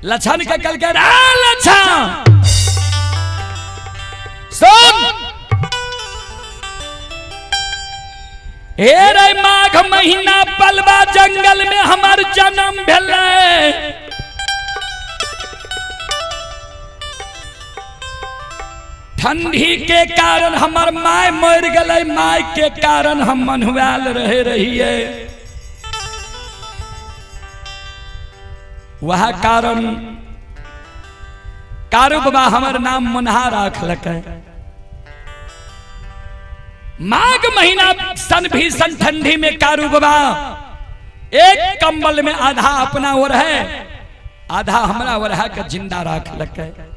लछन के कल के रे लछन सुन, हे रे माघ महीना पलवा जंगल में हमार जन्म भेलै। ठंडी के कारण हमर my मर गए, my के कारण हम मनुआल रहे रहिए। वह कारण कारू बाबा हमर नाम मुन्हा राखलक। माघ महीना सन भीषण ठंडी में कारू बाबा एक कंबल में आधा अपना ओढ़ है, आधा हमरा ओढ़ा के जिंदा राखलक।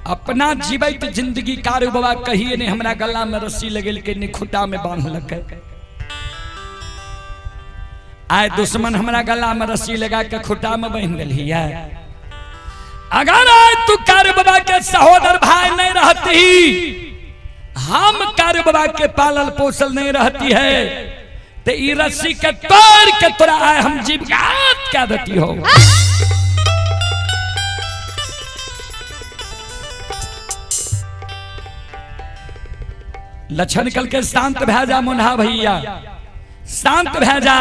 अपना जीवित जिंदगी कारू बाबा कहिए नहीं हमरा गला में रस्सी लगेल के नहीं खुटा में बांधलक। आए दुश्मन हमरा गला में रस्सी लगा के खुटा में बांध दिली है। अगर आए तू कारू बाबा के सहोदर भाई नहीं रहती, हम कारू बाबा के पालल पोसल नहीं रहती है, तो ई रस्सी के तोड़ के तोरा आए हम जीवघात क्या देती हो। लक्षण कल के शांत भै जा मुन्हा भैया, शांत भै जा।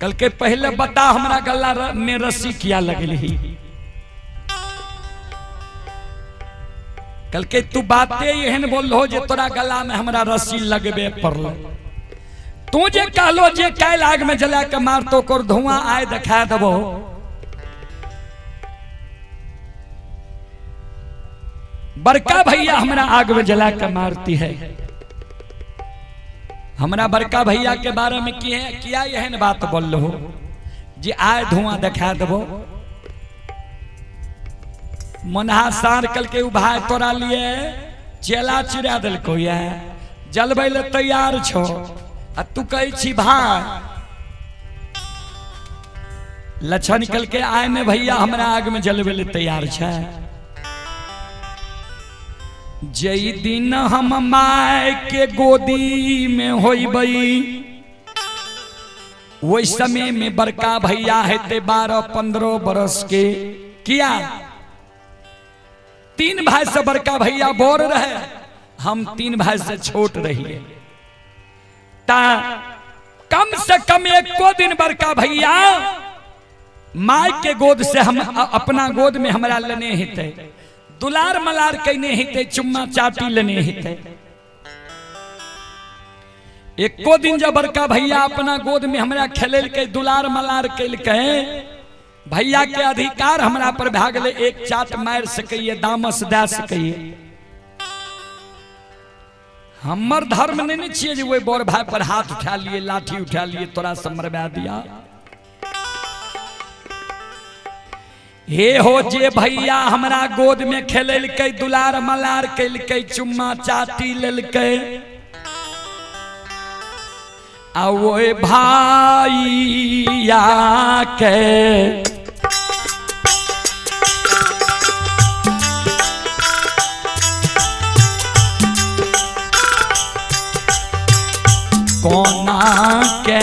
कल के पहले बता हमरा गला में रस्सी किया लगली। कल के तू बातें एहन बोल हो जे तोरा गला में हमरा रस्सी लगबे पड़ल। तू जे कहलो जे काल्हि आग में जला के मारतो कर धुआं आए देखा देबो। बड़का भैया हमरा आग में जला के मारती है। हमरा बड़का भैया के बारे में किया एहन बात बोल हो जे आए धुआं देखा देबो। मुन्हा सार कल के उ भाई तोरा लिए चेला चिरा देलको ये जलबै ले तैयार छो आ तू कहै छी भाई। लक्षण कल के आए ने भैया हमरा आग में जलबै ले तैयार छै। जई दिन हम my के गोदी में होइबई ओहि समय में बड़का भैया हेते 12-15 बरस के। किया 3 भाई से बड़का भैया बोर रहे, हम 3 भाई से छोट रहिए। ता कम से कम एको दिन बड़का भैया my के गोद से हम अपना गोद में हमरा लेने हेते, दुलार मलार कने हेते, चुम्मा चाटी लेने हेते। एको दिन जब बड़का भैया अपना गोद में हमरा खेलेलकै, दुलार मलार केलकै, भैया के अधिकार हमरा पर भए गेलै, एक चाट मारि सकैए, दामस दए सकैए। हमर धर्म नहीं ने छियै जे ओहि बड़ भाई पर हाथ उठा लिए, लाठी उठा लिए, तोरा से मरवा दिया। हे हो जे भैया हमरा गोद में खेलेलकै, दुलार मलार केलकै, चुम्मा चाटी लेलकै, आ ओहि भैया के कोना के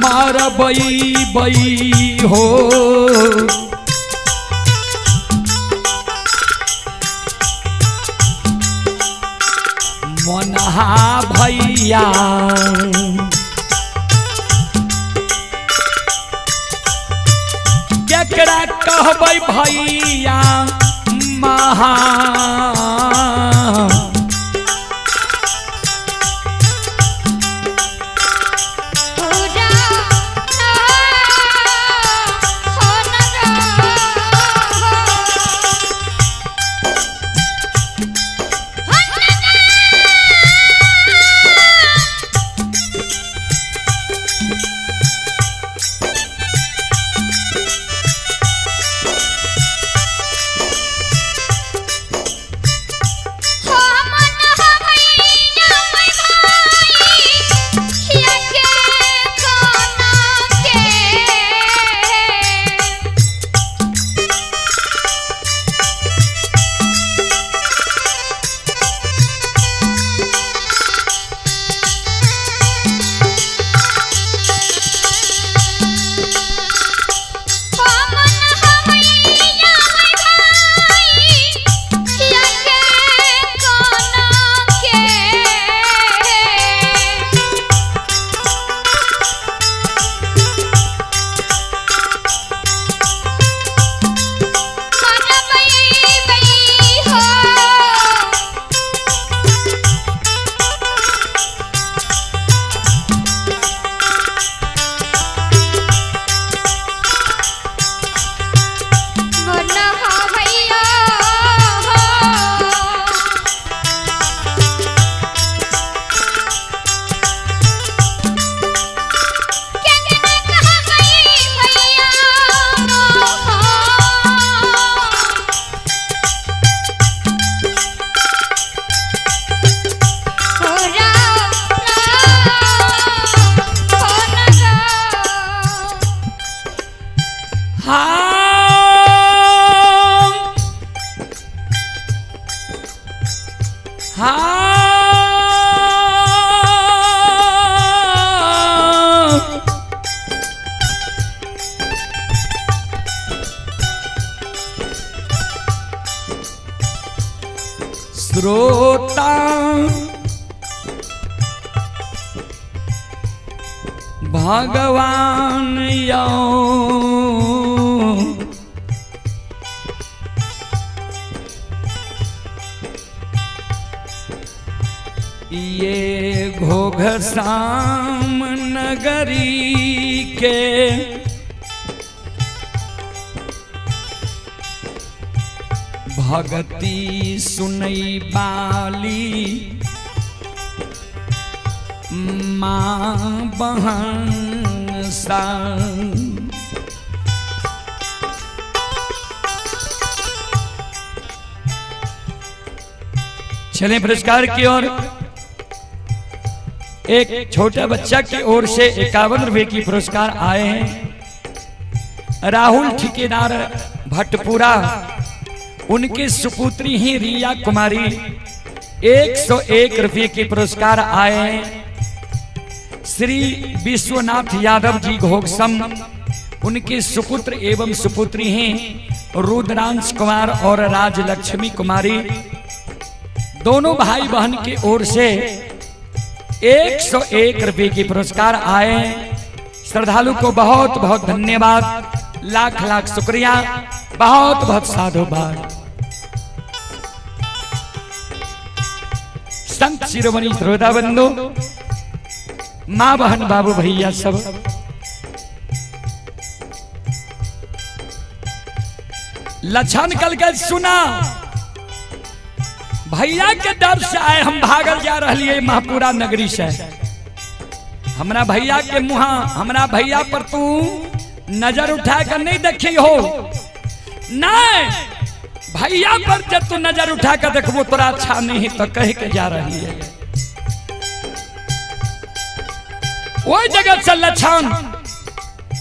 मारबई बई हो। मोनहा भैया केकरा कहबै भैया महा। हाँ श्रोता भगवान यौ ये घोघसाम नगरी के भगती सुनई बाली माँ बहन सा। चलें पुरस्कार की ओर। एक छोटा बच्चा की ओर से 51 रुपए की पुरस्कार आए हैं। राहुल ठेकेदार भटपुरा, उनकी सुपुत्री ही रिया कुमारी, 101 रुपए के पुरस्कार आए हैं। श्री विश्वनाथ यादव जी घोगसम, उनके सुपुत्र एवं सुपुत्री हैं रुद्रांश कुमार और राजलक्ष्मी कुमारी, दोनों भाई बहन की ओर से 101 रुपए के पुरस्कार आए हैं। श्रद्धालु को बहुत बहुत धन्यवाद, लाख लाख शुक्रिया, बहुत बहुत साधुवाद। संत शिरोमणि श्रोता बंधु, माँ बहन बाबू भैया सब, लक्षण कल के सुना भैया के डर से आए हम भागल जा रही महापुरा नगरी से। हमरा भैया के मुहा, हमरा भैया पर तू नजर उठा कर नहीं देखी हो, नहीं भैया पर जब तू नजर उठा कर देखबो तोरा अच्छा नहीं तो कह के जा रही है। वही जगह से लक्षण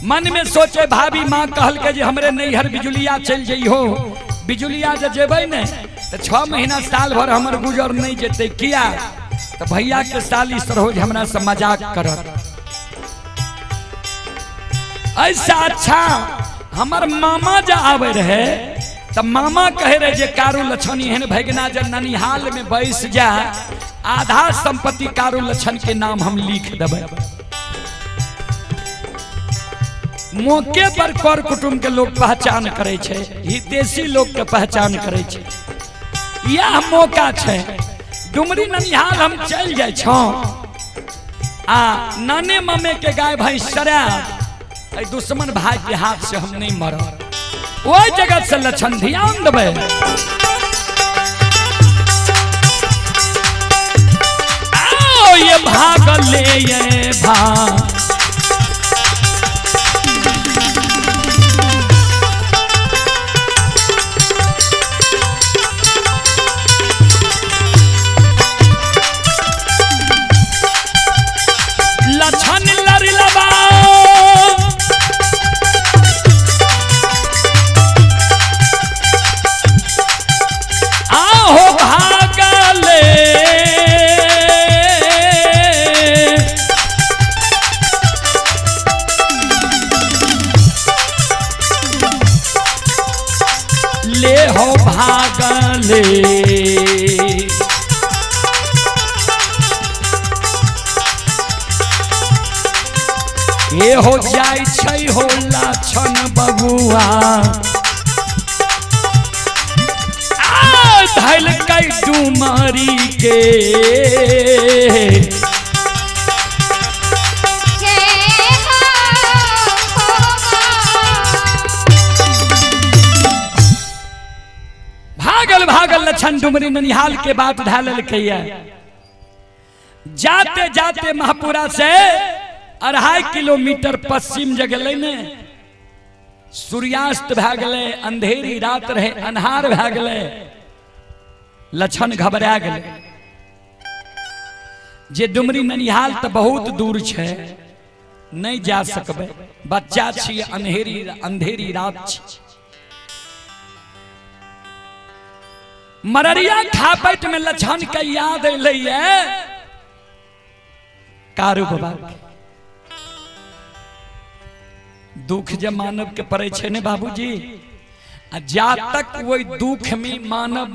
मन में सोचे, भाभी माँ कहल के जे हमरे नैहर बिजुलिया चल जइहो, बिजुलिया जे जेबै ने तो 6 महीना साल भर हमर गुजर नहीं जेतै, किया तो भैया के साली सरोज हमरा से मजाक करत। ऐसा अच्छा हमर मामा जा आवे रहे तो मामा कहे रहे जे कारू लक्षण एहन भगना जे ननिहाल में बैस जा, आधा संपत्ति कारू लक्षण के नाम हम लिख देबै। मौके पर कर कुटुंब के लोग पहचान करे छै, हितेशी लोग के पहचान करे छै। यह मौका छै डुमरी ननिहाल हम चल जाय छौं आ नाने मामे के गाय भैंस चरायब, एहि दुश्मन भाई के हाथ से हम नहीं मरब। ओहि जगह से लक्षण ध्यान देबै। आओ ये भागले ये भा लक्षण लड़लबा आहो भागले ले हो भागले ये हो जाय छै हो लक्षण बबुआ धैल कै डुमरी के। भागल भागल लक्षण डुमरी ननिहाल के बात ढाललकैया। जाते जाते महापुरा से 2.5 किलोमीटर पश्चिम जगह ने सूर्यास्त भए गेलै, अंधेरी रात रहे, अन्हार भए गेलै। लक्षण घबरा गेलै जे डुमरी ननिहाल तऽ बहुत दूर छै, नहीं जा सकबै, बच्चा छी, अंधेरी अंधेरी रात छी। मररिया खापट में लछन के याद अलै कारू बाबा के। दुख जे मानव के पड़े छै ने बाबूजी, आ जा तक वही दुख में मानव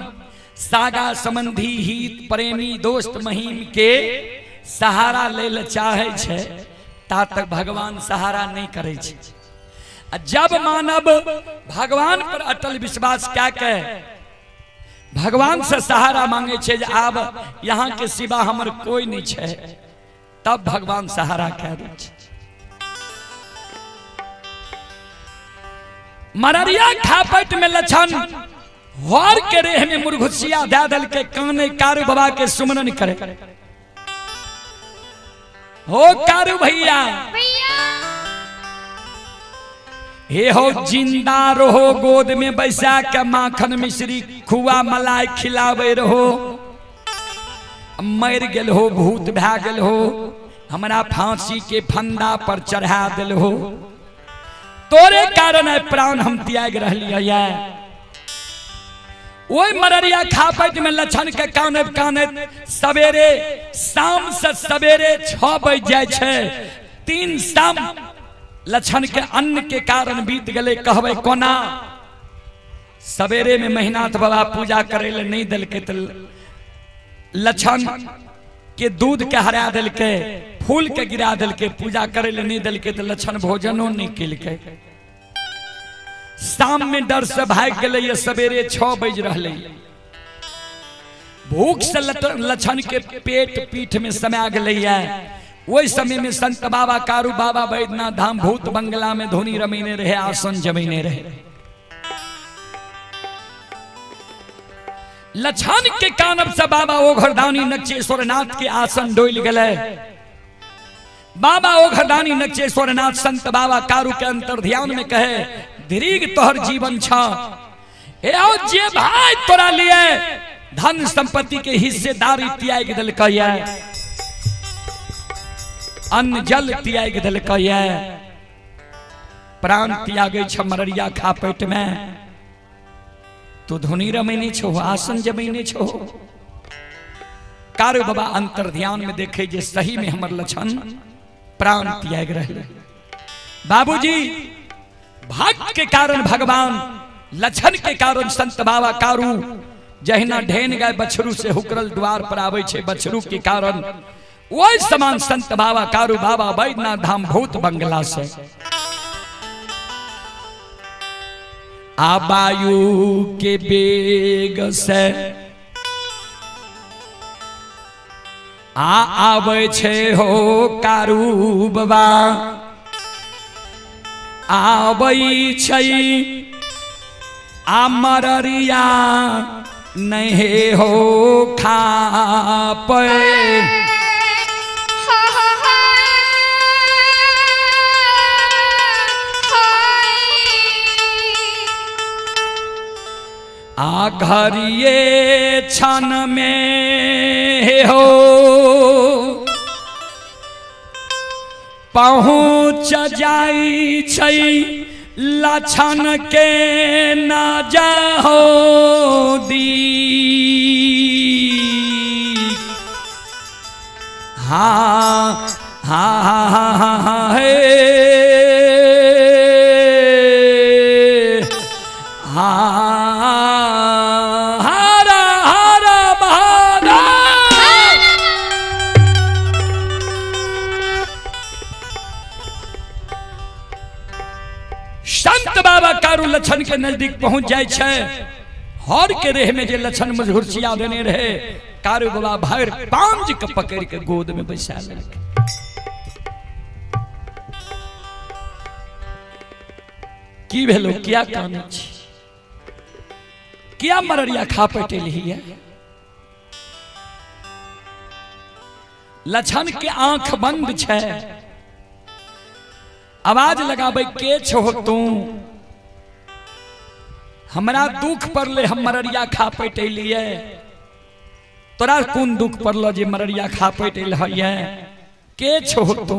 सागा संबंधी हित प्रेमी दोस्त महीम के सहारा ले ले चाहे छै, ता तक भगवान सहारा नहीं करे छै। आ जब मानव भगवान पर अटल विश्वास क्या के भगवान से सहारा मांगे छै जे आब यहाँ के सिवा हमर कोई नहीं छै, तब भगवान सहारा कह दै छै। मररिया खापट में लछन हर के रेह में मुरघुसिया दे दल के काने कारू बाबा के सुमरन करे। हो कारू भैया, हे हो जिंदा रहो, गोद में बैसा के माखन मिश्री खुआ मलाई खिलावे रहो। मर गेल हो, भूत भए गेल हो, हमरा फांसी के फंदा पर चढ़ा दिल हो, तोरे कारण है प्राण हम त्याग रहलियै। ओहि मररिया खापट में लछन के कानैत कानैत सवेरे शाम से सवेरे 6 बज जाइ छै। 3 शाम लछन के अन्न के कारण बीत गेलै। कहबै कोना? सवेरे में महिनाथ बाबा पूजा करे ले नहीं देलकै तऽ लछन के दूध के हरा देलकै, फूल के गिरा देलकै, पूजा करे ले नहीं देलकै तऽ लछन भोजनो नहीं केलकै। शाम में डर से भागि गेलै। ये सवेरे 6 बज रहलै। भूख से लछन के पेट पीठ में समा गेलै। ओहि समय में संत बाबा कारू बाबा बैद्यनाथ धाम भूत बंगला में धुनी रमीने रहे, आसन जमीने रहे। लछन के कानब से बाबा ओघरदानी नक्षेश्वर नाथ के आसन डोल गए। बाबा ओघरदानी नक्षेश्वर नाथ संत बाबा कारू के अंतर ध्यान में कहे, धीरिग तोहर जीवन छ, हे आओ जे भाई तोरा लिए धन संपत्ति के हिस्सेदारी त्याग दिलकै, अन्न जल त्याग दिलकै, प्राण त्यागे छ मररिया खापेट में, तू धुनी रमेने छो, आसन जमेने छो। कारू बाबा अंतर ध्यान में देखे जे सही में हमर लक्षण प्राण त्याग रहे। बाबूजी भक्त के कारण भगवान, लक्षण के कारण संत बाबा कारू जहिना ढेन गाय बछरू से हुकरल द्वार पर आवे छे बछरू के कारण, वही समान संत बाबा कारू बाबा बैद्यनाथ धाम भूत बंगला से आवायु के बेग से आ आवे छे हो कारू बाबा, आबै छै आ मररिया नहीं हो खापे। आ घरिये क्षण में हो पहुँच जाई छै लक्षण के न जाहो दी। हाँ हाँ हाँ हाँ हाँ हे हाँ हरा हरा महादेव। संत बाबा कारू लक्षण के नजदीक पहुंच जाए छै। हर के रेह में जे लक्षण मजहुरसिया देने रहे, कारू बाबा भर पांज के पकड़ के गोद में बैसा लेलक। की भेलो, किया कानै छी, किया मररिया खा पटेलही है? लक्षण के आंख बंद छै, आवाज लगाबै के छो तू, हमरा दुख पड़ले हम मररिया खा पटेलिए, तोरा कोन दुख पड़ल जे मररिया खा पटेल है, के छो तू?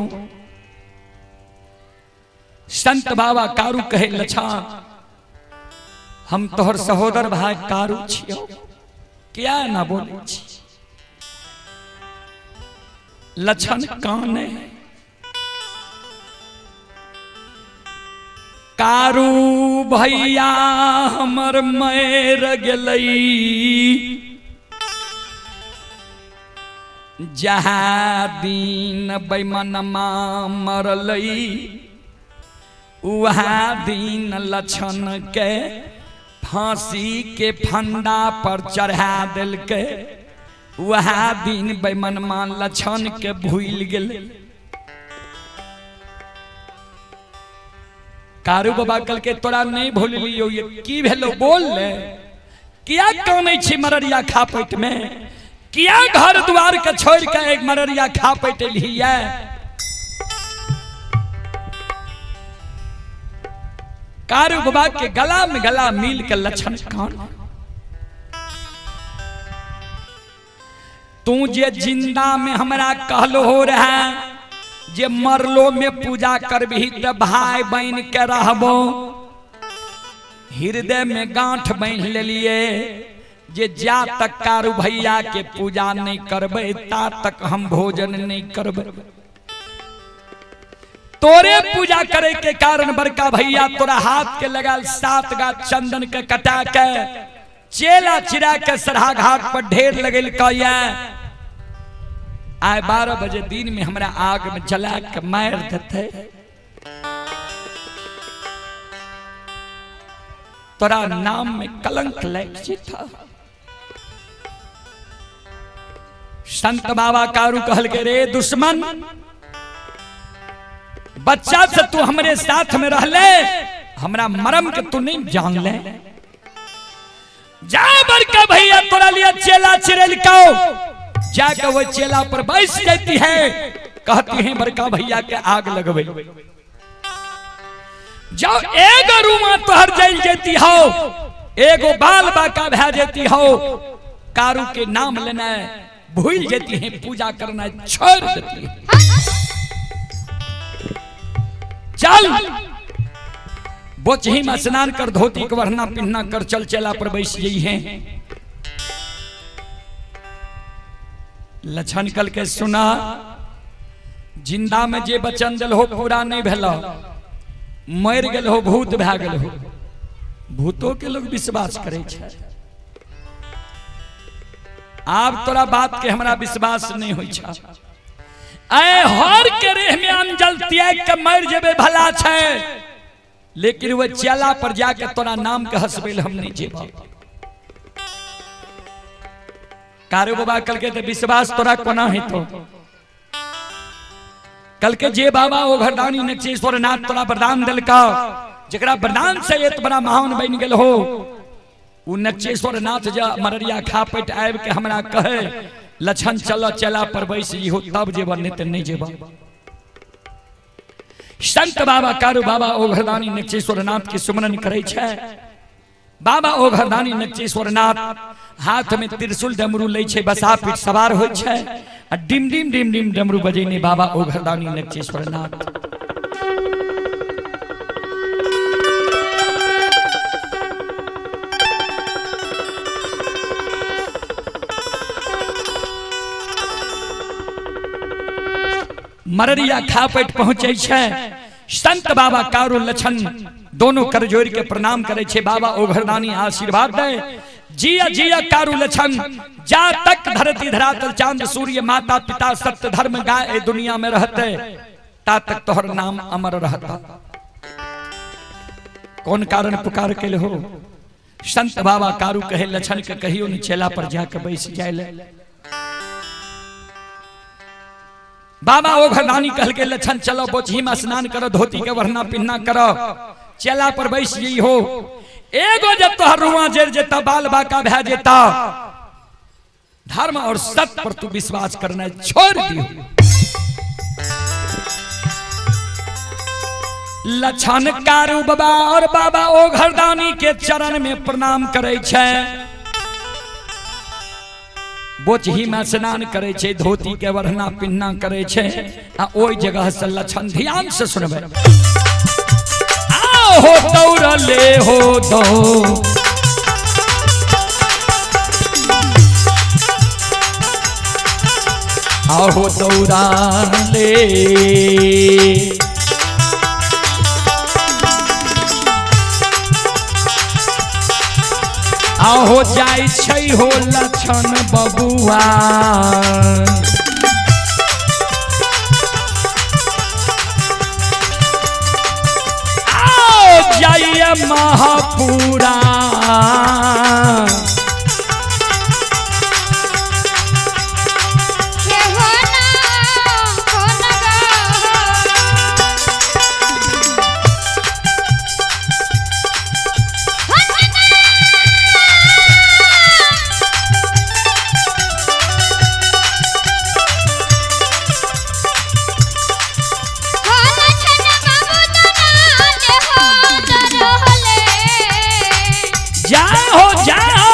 संत बाबा कारू कहे लछा, हम तोहर सहोदर भाई कारू छियो। किया ना बोलै छी? लक्षण काने कारू भैया हमर मर गेलै, जहाँ दिन बैमनमा मरलै वहाँ दिन लक्षण के फांसी के फंदा पर चढ़ा देलकै, वहाँ दिन बैमनमा लक्षण के भूल गेलै। कारू बाबा कहलकै तोरा नहीं भूललियौ, ये की भेलो बोल ले, किया कानै छी मररिया खापैट में, किया घर द्वार के छोड़ के एक मररिया खापैट एलियै? कारू बाबा के गला में गला मिल के लक्षण कान, तू जे जिंदा में हमरा कहलो हो रहा जे मरलो में पूजा करबही त भाई बन के रहबो, हृदय में गांठ बांध लेलिए जे जा तक कारू भैया के पूजा नहीं करबे ता तक हम भोजन नहीं करबे। तोरे पूजा करे के कारण बड़का भैया तोरा हाथ के लगाल 7 गाछ चंदन के कटा के चेला चिरा के सरहा घाट पर ढेर लगेल कया, आए 12 बजे दिन में हमरा आग में जला के मार देते, तोरा नाम में कलंक लग जेता। संत बाबा कारू कहल के रे दुश्मन, बच्चा से तू हमरे साथ में रहले, हमरा मरम के तू नहीं जान ले, जा बड़का भैया तोरा लिए चेला चिरेल को जाके वो चेला पर बैस जाती है, कहती है बड़का भैया के आग लगवे, जाओ एगो रूमा तोहर जल जेती हो, एगो बाल बाका भै जेती हो, कारू के नाम लेना भूल जेती है, पूजा करना छोड़ देती है। चल बोचही में स्नान कर, धोती के वरना पिन्ना कर, चल चेला पर बैस गई है। लक्षण कल के सुना, जिंदा में जे बचन दिल हो पूरा नहीं भेल, मर गेल हो भूत भै गेल हो, भूतों के लोग विश्वास करे छै। आब तोरा बात के हमरा विश्वास नहीं होइ छै, ऐ हर के रेह में अंजल त्याग के मर जेबे भला छै, लेकिन वो चेला पर जाके तोरा नाम के हंसबे हम नहीं जेब। कारू बाबा कल के तो विश्वास तोरा कोना हेतो, कल के जे बाबा ओ घरदानी नचेश्वर नाथ तोरा वरदान दिलका, जकरा वरदान से एत बड़ा महान बन गेल हो, उ नचेश्वर नाथ जा मररिया खापैट आबि के हमरा कहे लक्षण चल चला पर बैस हो तब जेब नहीं तो नहीं जेब। संत बाबा कारू बाबा ओ घरदानी नचेश्वर नाथ के सुमरन करे छै। बाबा ओ घरदानी नचेश्वर नाथ हाथ में त्रिशूल डमरू लै छै, बसा पीठ सवार होइ छै आ डिम डिम डिम डिम डमरू बजेने बाबा ओ घरदानी नचेश्वर नाथ। मररिया खापैट पहुंचे छै। संत बाबा कारू लक्षण दोनों कर जोड़ के प्रणाम करे छे, बाबा ओघरदानी आशीर्वाद दे, जिया जिया कारू लक्षण, जा तक धरती धरातल चांद सूर्य माता पिता सत्य धर्म गाय दुनिया में रहते ता तक तोहर नाम अमर रहता। कौन कारण पुकार के हो? संत बाबा कारू कहे लक्षण के कहियो न चेला पर जाके बैस जाए ले। बाबा ओ घरदानी कहल के लक्षण चलो बोचही में स्नान करो, धोती के वरना पिन्ना करो, चेला पर बैस जी हो, एगो जब तोहर रुआ जर जेता बाल बाका भै जेता, धर्म और सत्य पर तू विश्वास करना छोड़ दियो। लक्षण कारू बाबा और बाबा ओ घरदानी के चरण में प्रणाम करे छै, बोचही में स्नान करे छै, धोती के वरना पिन्ना करे छै, आ ओई जगह से लक्षण ध्यान से सुनबे, आओ हो दौड़ले हो दो आहो दौड़ा ले। आहो जाइ छै हो लक्षण बबुआ। आओ जाइए महापुरा। के हो ना हो ना गा। हो लछन बाबू दनाले हो दरहले। जाओ जाओ।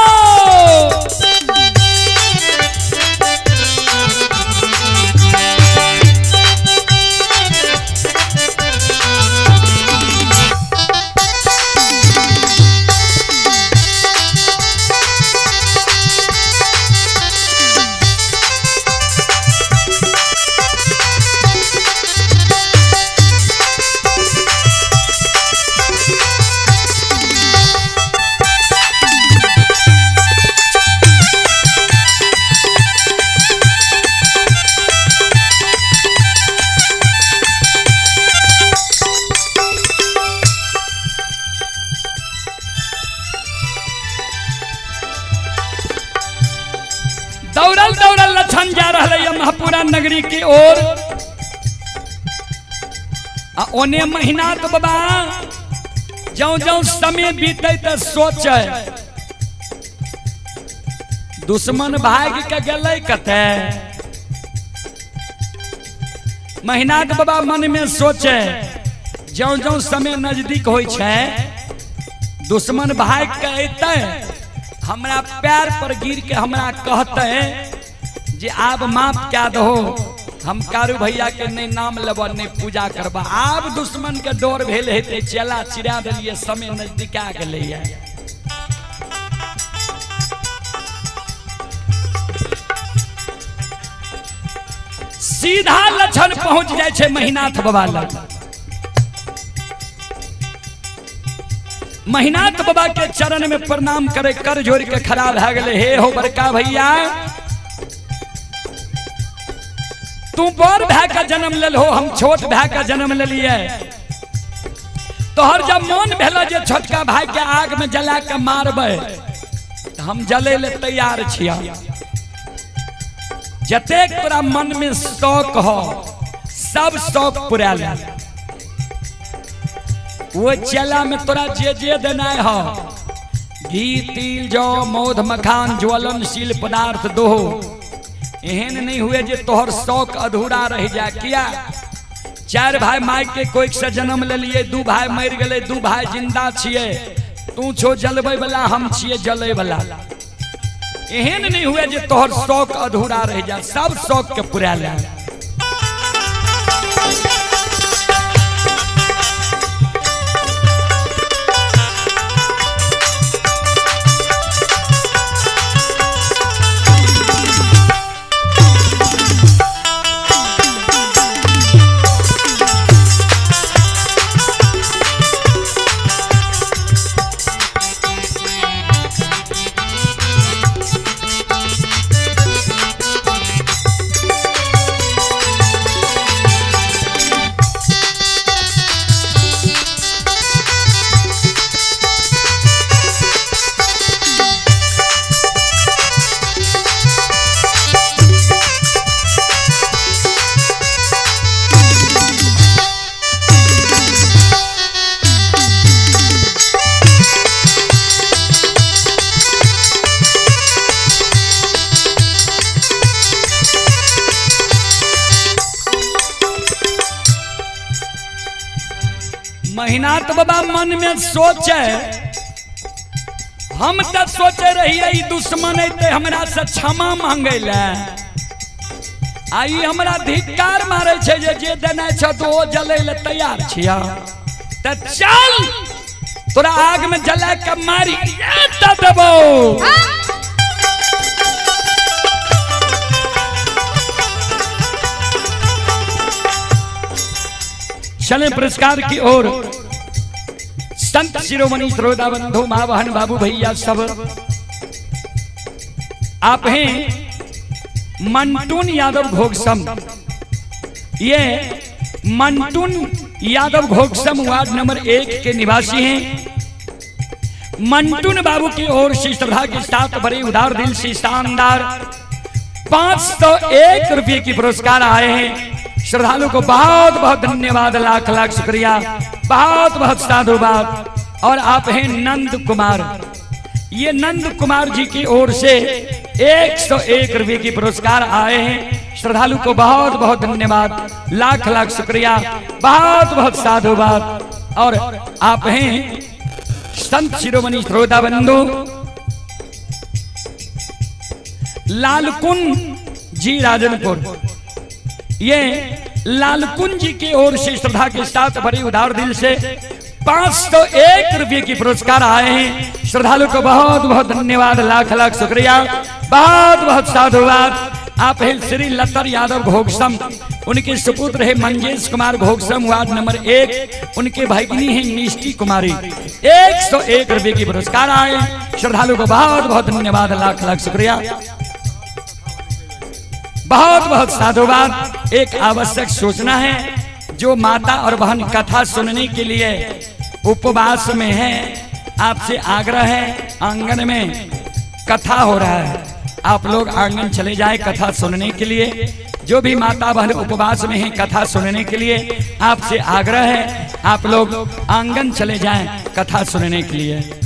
दौड़ल दौड़ल लछन जा रहा है महापुरा नगरी की ओर। आ ओने महीना तो बाबा जौ जौ समय बीते त सोचे दुश्मन भाग के गेलै कते। महीनाथ बाबा मन में सोचे जौ जौ समय नजदीक होइ छै दुश्मन भाग के अयतै हमरा पैर पर गिर के हमरा कहते जे आब माफ क्या दहो, हम कारू भैया के नहीं नाम लेब नहीं पूजा करब। आब दुश्मन के डर भेल हेतै चेला चिड़ा देलियै समय नजदीका गेलैया। सीधा लक्षण पहुंच जाइ छै महिनाथ बाबा लग। महिनाथ बाबा के चरण में प्रणाम करे कर जोड़ के खड़ा भए गेलै, हे हो बड़का भैया, तू बड़ भाई का जन्म लेल हो, हम छोट भाई का जन्म लेलिए। तोहर जब मन भेल जे छोटका भाई के आग में जला के मारबै त हम जले ले तैयार छिया। जतेक तोरा मन में शौक हो सब शौक पूरा ले। वो चेला में तोरा जे जे देना हो, घी तिल जौ मौध मखान ज्वलनशील पदार्थ दो। एहन नहीं हुए जे तोहर शौक अधूरा रह जाए। किया चार भाई माय के कोई से जन्म ले लिए, दू भाई मर गए, दू भाई जिंदा छिए, तू छो जलबै वाला हम छिए जलै वाला। एहन नहीं हुए जे तोहर शौक अधूरा रह जाए, सब शौक के पूरा ले। महिनाथ बाबा मन में सोचे, हम तो सोचे रहिए ई दुश्मन अइते हमरा से क्षमा मांगे ले, आई हमरा धिक्कार मारे छे जे जे देना छे तो ओ जले ले तैयार छिया। त चल तोरा आग में जला के मारी त देबो। चले पुरस्कार की ओर। संत शिरोमणि श्रोता बंधु माँ बहन बाबू भैया सब, आप हैं मंटून यादव घोगसम। ये मंटून यादव घोगसम वार्ड नंबर 1 के निवासी हैं। मंटून बाबू की ओर से श्रद्धा के साथ बड़े उदार दिल से शानदार 501 रुपये की पुरस्कार आए हैं। श्रद्धालु को बहुत बहुत धन्यवाद, लाख लाख शुक्रिया, बहुत बहुत साधुवाद। और आप हैं नंद कुमार, ये नंद कुमार जी की ओर से 101 रुपये की पुरस्कार आए हैं। श्रद्धालु को बहुत बहुत धन्यवाद, लाख लाख शुक्रिया, बहुत बहुत साधुवाद। और आप हैं संत शिरोमणि श्रोता बंधु लालकुन जी राजनपुर, ये लालकुन जी की ओर से श्रद्धा के साथ बड़ी उदार दिल से 501 रुपये की पुरस्कार आए हैं। श्रद्धालु को बहुत बहुत धन्यवाद, लाख लाख शुक्रिया, बहुत बहुत साधुवाद। आप हैं श्री लतर यादव घोगसम, उनके सुपुत्र है मंजेश कुमार घोगसम वार्ड नंबर 1, उनके भगिनी है निष्ठी कुमारी। 101 रुपये की पुरस्कार आए। श्रद्धालु को बहुत बहुत धन्यवाद, लाख लाख शुक्रिया, बहुत बहुत साधुवाद। एक आवश्यक सूचना है, जो माता और बहन कथा सुनने के लिए उपवास में है, आपसे आग्रह है, आंगन में कथा हो रहा है, आप लोग आंगन चले जाएं कथा सुनने के लिए। जो भी माता बहन उपवास में है कथा सुनने के लिए, आपसे आग्रह है, आप लोग आंगन चले जाएं कथा सुनने के लिए।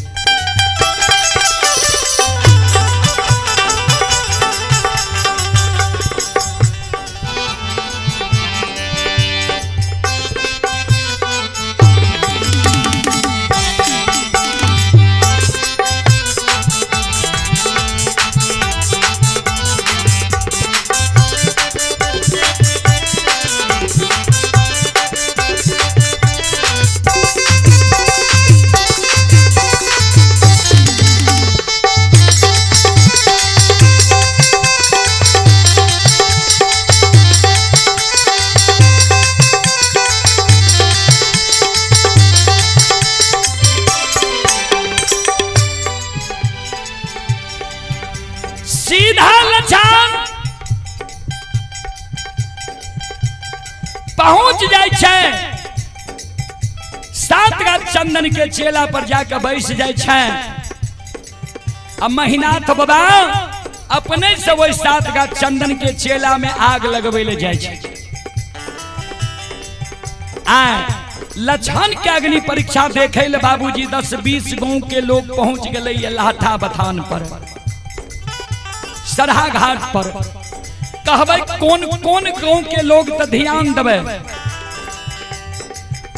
सीधा लछान पहुंच जाय छै, सात गाछ चंदन के चेला पर जाकर बैस जाय छै। आ महिनाथ बाबा अपने से वही 7 गाछ चंदन के चेला में आग लगबै ले जाय छै। आ लछन के अग्नि परीक्षा देखे ले बाबूजी 10-20 गांव के लोग पहुंच गए लाठा बथान पर, सरहा घाट पर। कहबै कौन कौन गांव के लोग तो ध्यान देबै।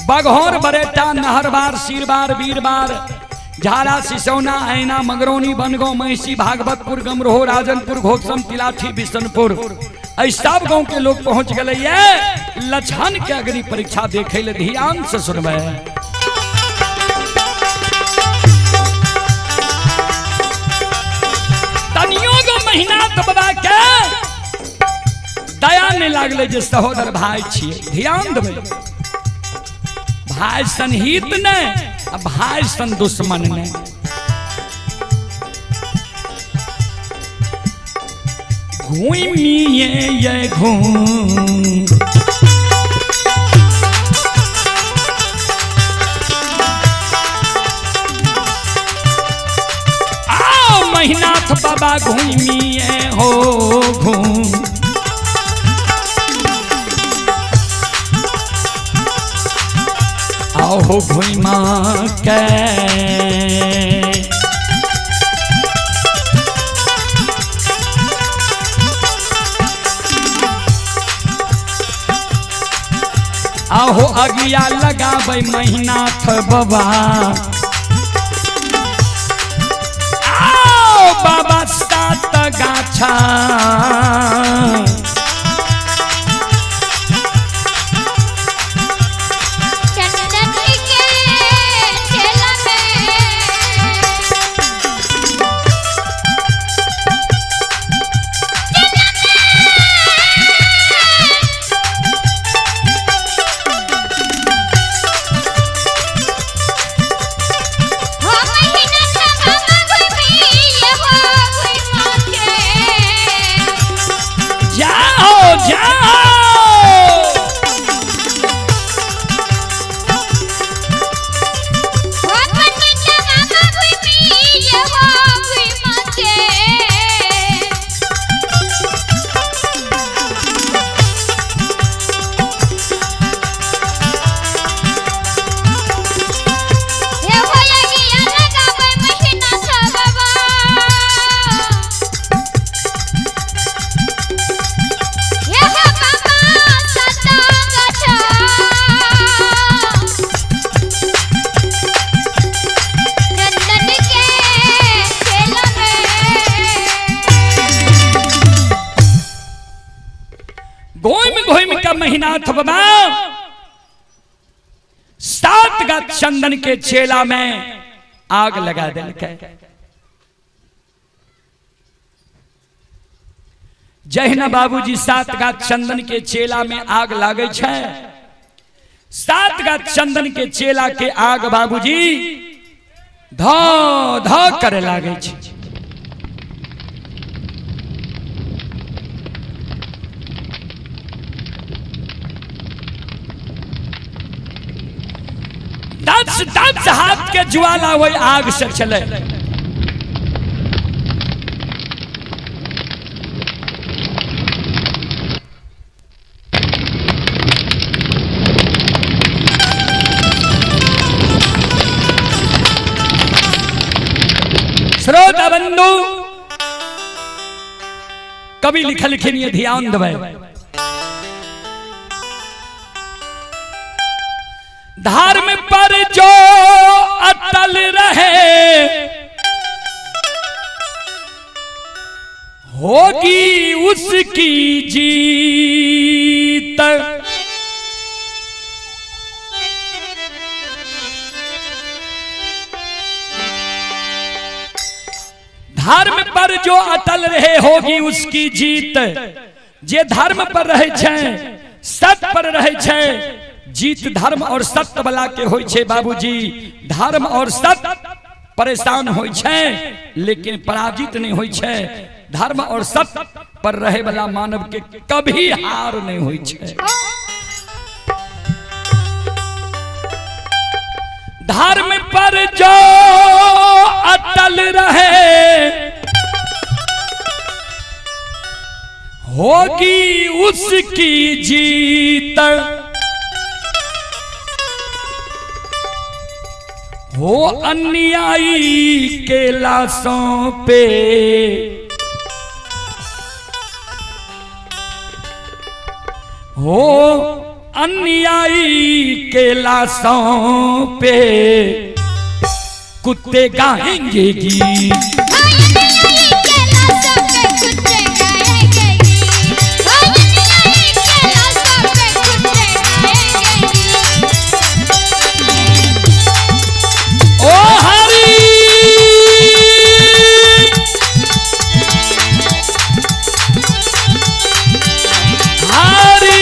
बघौर, बरेटा, नहरबार, सिरबार, वीरबार, झारा, सिसौना, ऐना, मंगरौनी, बनगांव, महिषी, भागवतपुर, गमरोह, राजनपुर, घोकसम, तिलाठी, बिशनपुर, एहि सब गांव के लोग पहुंच गए ये लछन के अग्नि परीक्षा देखे ले। ध्यान से सुनबै। तनियो गो महीना तो बाबा के दया नहीं लागले जे सहोदर भाई छियै। ध्यान देबै, भाई सन हित नहीं आ भाई सन दुश्मन नहीं। घूमिए ये घूम आओ महिनाथ बाबा घूमिए हो घूम। आओ घुमा के आहो अगिया लगाबै महिनाथ बाबा। आओ बाबा सात गाछा चंदन के चेला में घूमि घूमि के महिनाथ बाबा 7 गाछ चंदन के चेला में आग लगा देलकै। जहिना बाबूजी 7 गाछ चंदन के चेला में आग लागे छै, 7 गाछ चंदन के चेला के आग बाबूजी ध ध करे लागे छै। दस दस हाथ के ज्वाला वही आग से चले। श्रोता बंधु कवि लिखलखिन ये ध्यान देबै। धर्म पर जो अटल रहे होगी उसकी जीत। धर्म पर जो अटल रहे होगी उसकी जीत। जे धर्म पर रहे छै, सत्य पर रहे छै, जीत धर्म और सत्य वाला के होई छै बाबूजी। धर्म और सत्य परेशान होई छै लेकिन पराजित नहीं होई छै। धर्म और सत्य पर रहे वाला मानव के कभी हार नहीं होई छै। धर्म पर जो अटल रहे होगी उसकी जीत। हो अन्यायी के लाशों पे हो अन्यायी के लाशों पे कुत्ते गाएंगे गीत। ओ हरि हरि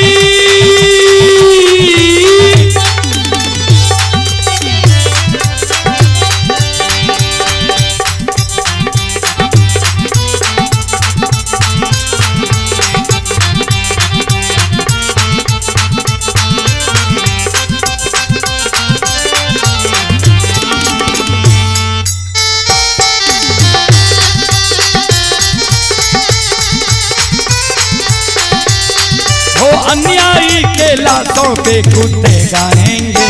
हो अन्यायी के लातों पे कुत्ते गाएंगे।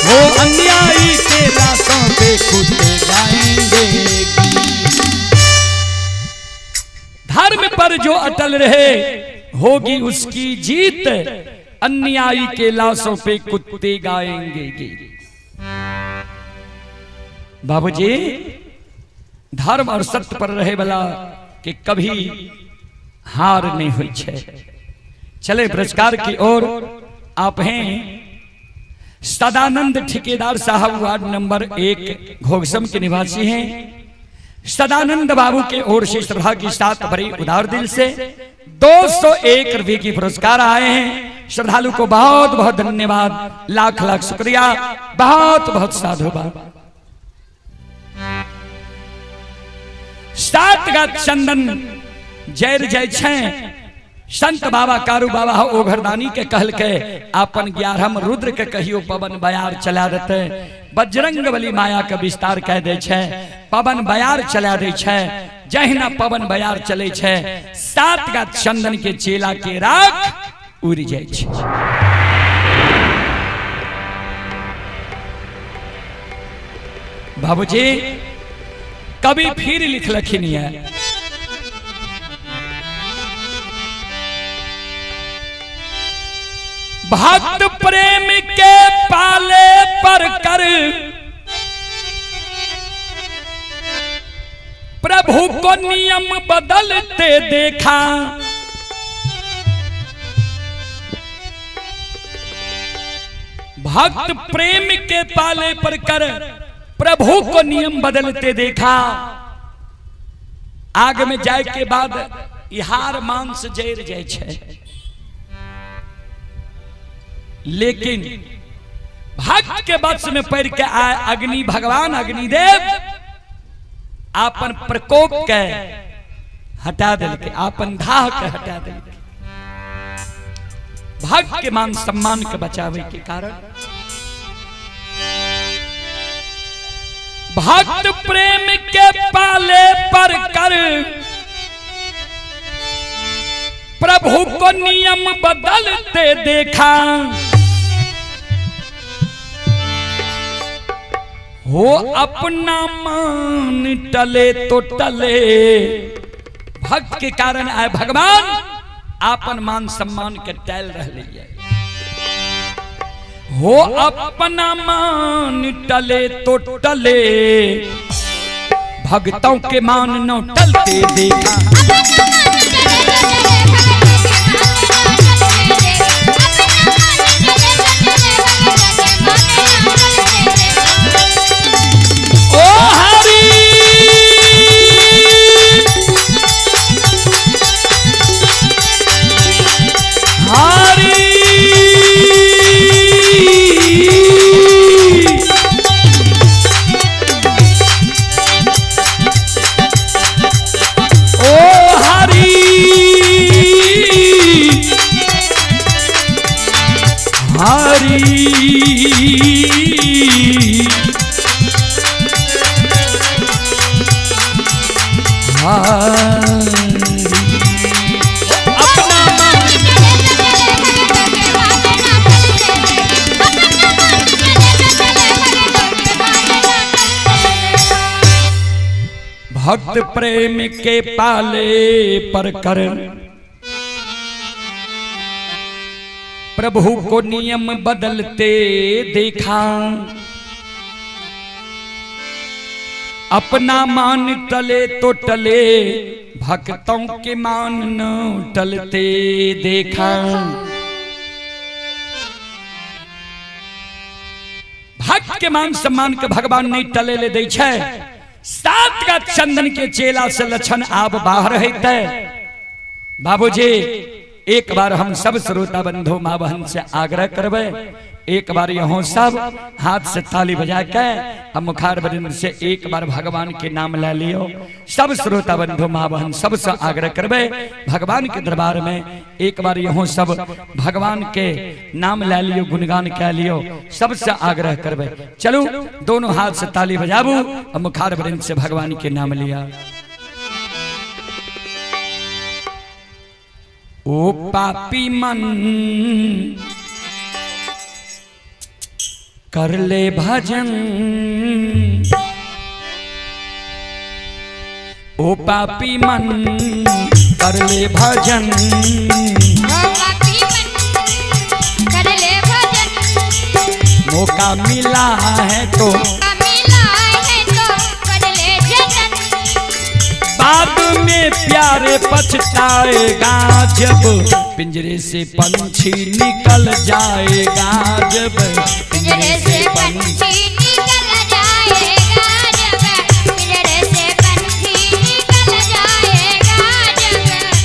हो अन्यायी के लातों पे कुत्ते गाएंगे। धर्म पर जो अटल रहे होगी उसकी जीत। अन्यायी के लाशों पे कुत्ते गाएंगे गीत। बाबूजी धर्म और सत्य पर रहे वाला के कभी हार नहीं हुई छे। चले पुरस्कार की ओर। आप हैं सदानंद ठेकेदार साहब, वार्ड नंबर 1 घोगसम के निवासी हैं। सदानंद बाबू के ओर से श्रद्धा के साथ बड़ी उदार दिल से 201 रुपये की पुरस्कार आए हैं। श्रद्धालु को बहुत बहुत धन्यवाद, लाख लाख शुक्रिया, बहुत बहुत साधुवाद। 7 गाछ चंदन जैर जय छै। संत बाबा कारू बाबा ओघरदानी के कहल के अपन 11 रुद्र के कहियो पवन बयार चला देते। बजरंग बली माया के विस्तार कह दे छै, पवन बयार चला दे छै। जहिना पवन बयार चले छै 7 गाछ चंदन के चेला के राख उड़ जाय छै। बाबूजी कभी फिर लिखलखिन है भक्त प्रेम के पाले पर कर प्रभु को नियम बदलते देखा। भक्त प्रेम के पाले पर कर प्रभु को नियम बदलते देखा। आग में जाए के बाद हार मांस जर जाए छै, लेकिन भक्त के वश में पड़ के आए अग्नि भगवान अग्निदेव आपन प्रकोप के हटा दिलके, आपन धाह के हटा दिलके। भक्त के मान सम्मान के बचावे के कारण भक्त प्रेम के पाले पर कर प्रभु को नियम बदलते देखा। हो अपना मान टले तो टले, भक्त के कारण आए भगवान आपन मान सम्मान के टल रहे है। हो अपना मान टले तो टले, भक्तों के मान न टलते देखा। ओ हरि हरि ओ हरि हरि हरि अपना मान भक्त प्रेम के पाले पर कर प्रभु को नियम बदलते देखा। अपना मान टले तो टले, भक्तों के मान न टलते देखा। भक्त के मान सम्मान के भगवान नहीं टले ले दै छै। सात का चंदन के चेला से लक्षण आब बाहर हेतै। बाबूजी एक बार हम सब श्रोता बंधु माँ बहन से आग्रह करबै, एक बार यहाँ सब हाथ से ताली बजा के अब मुखार बरिंद से एक बार भगवान के नाम ले लियो। सब श्रोता बंधु माँ बहन सबसे आग्रह करबै भगवान के दरबार में एक बार यहाँ सब भगवान के नाम ले लियो, गुणगान कह लियो, सबसे आग्रह करबै। चलू दोनों हाथ से ताली बजाबू और मुखार बरिंद से भगवान के नाम लिया। ओ पापी मन कर ले भजन, ओ पापी मन कर ले भजन, ओ पापी मन कर ले भजन, मौका मिला है तो मौका मिला है तो कर ले जतन, बाद में प्यारे पछताएगा जब पिंजरे से पंछी निकल जाएगा, जब पिंजरे से पंछी निकल जाएगा, जब पिंजरे से पंछी निकल जाएगा, जब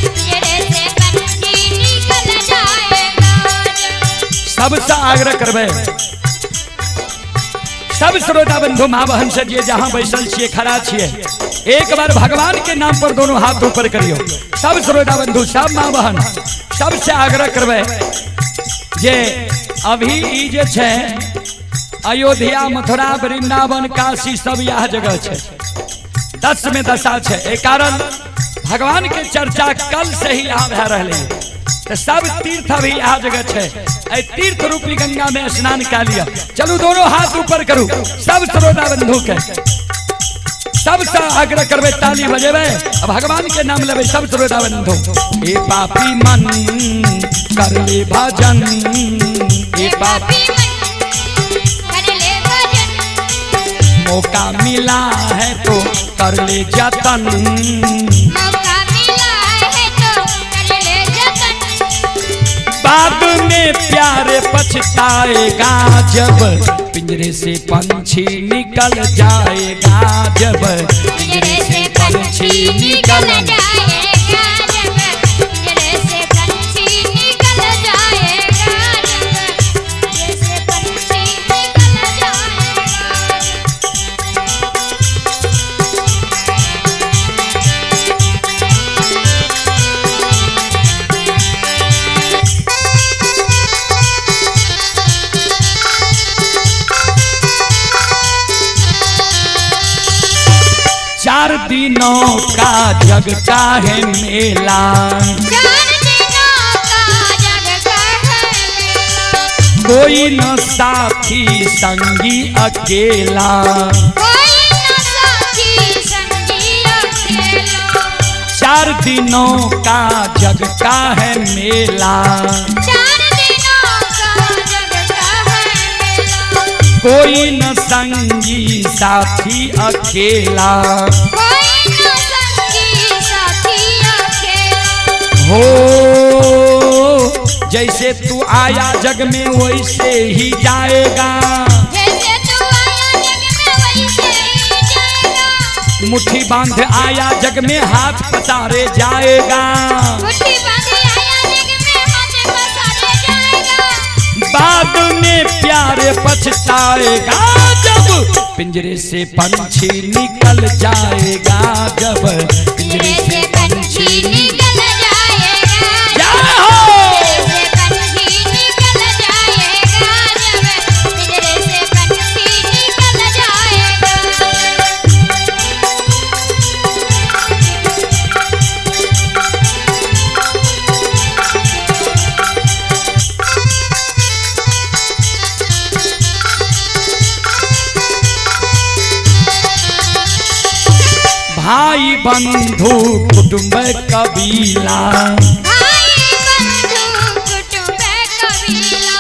पिंजरे से पंछी निकल जाएगा। सबसे आग्रह करबै सब श्रोता बंधु माँ बहन से जे जहां बैसल छिए खड़ा छिए, एक बार भगवान के नाम पर दोनों हाथ ऊपर करियो। सब श्रोता बंधु सब माँ बहन सबसे आग्रह करबै जे अभी ई जे छै अयोध्या मथुरा वृंदावन काशी सब यह जगह छै, 10 में दशा छै। एक कारण भगवान के चर्चा कल से ही यहाँ भए रहलै, तो सब तीर्थ अभी यहाँ जगह छै। एहि तीर्थ रूपी गंगा में स्नान कए लिअ। चलू दोनों हाथ ऊपर करू सब श्रोता बंधु के, सबसे आग्रह करबै ताली बजेबै आ भगवान के नाम लेबै सब श्रोता बंधु। ए पापी मन कर ले भजन, ए ए पापी पापी मन कर ले भजन, मौका मिला है तो कर ले जतन। मौका मिला है तो कर ले जतन। बाद में प्यार पछताएगा जब पिंजरे से पंछी निकल जाएगा, जब पिंजरे से पंछी निकल जाएगा, जब पिंजरे से पंछी निकल जाएगा, जब पिंजरे से पंछी निकल जाएगा। चार दिनों का जग का है मेला, चार दिनों का जग का है मेला, कोई न साथी संगी अकेला, कोई न साथी संगी अकेला। चार दिनों का जग का है मेला, चार दिनों का जग का है मेला, कोई न संगी साथी अकेला, कोई न संगी साथी अकेला। हो जैसे तू आया जग में वैसे ही जाएगा, जैसे तू आया जग में वैसे ही जाएगा, मुट्ठी बांध आया जग में हाथ पसारे जाएगा, मुट्ठी बांधे आया जग में हाथ पसारे जाएगा। बाद में प्यार पछताएगा जब पिंजरे से पंछी निकल जाएगा, जब पिंजरे से पंछी निकल जाएगा, जय हो। पिंजरे से पंछी निकल जाएगा, जब पिंजरे से पंछी निकल जाएगा। भाई बंधु कुटुंब कबीला, भाई बंधु कुटुंब कबीला,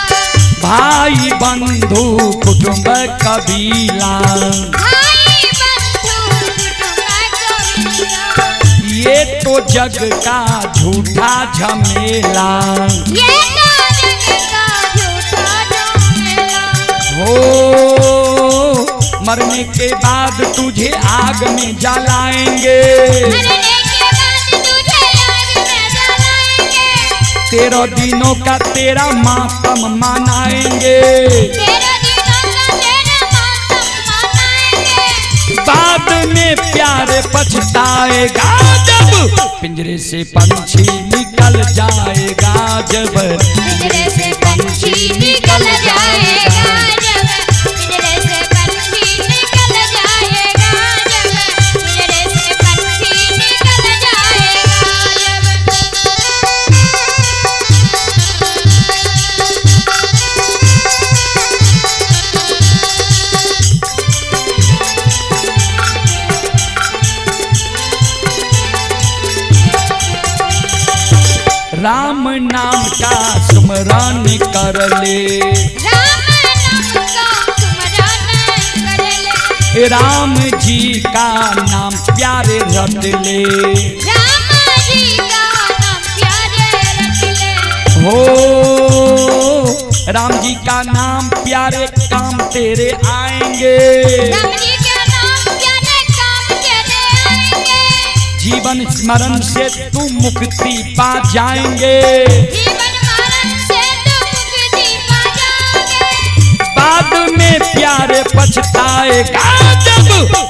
भाई बंधु कुटुंब कबीला, भाई बंधु कुटुंब कबीला, ये तो जग का झूठा झमेला, ये तो जग का झूठा झमेला। हो मरने के बाद तुझे आग में जलाएंगे, मरने के बाद तुझे आग में जलाएंगे, 13 दिनों का तेरा मातम मनाएंगे, 13 दिनों का तेरा मातम मनाएंगे। बाद में प्यार पछताएगा जब पिंजरे से पंछी निकल जाएगा, जब पिंजरे से पंछी निकल जाएगा, जब पिंजरे से पंछी निकल जाएगा, जब पिंजरे से पंछी निकल जाएगा, जब। राम नाम का सुमरन कर ले, राम नाम का सुमरन कर ले, राम जी का नाम प्यारे रट ले, राम जी का नाम प्यारे रट ले, हो राम जी का नाम प्यारे काम तेरे आएंगे, राम जी का नाम प्यारे काम तेरे आएंगे, जीवन स्मरण से तू मुक्ति पा जाएंगे, जीवन मरण से तू मुक्ति पा जाएंगे। बाद में प्यारे पछताएगा जब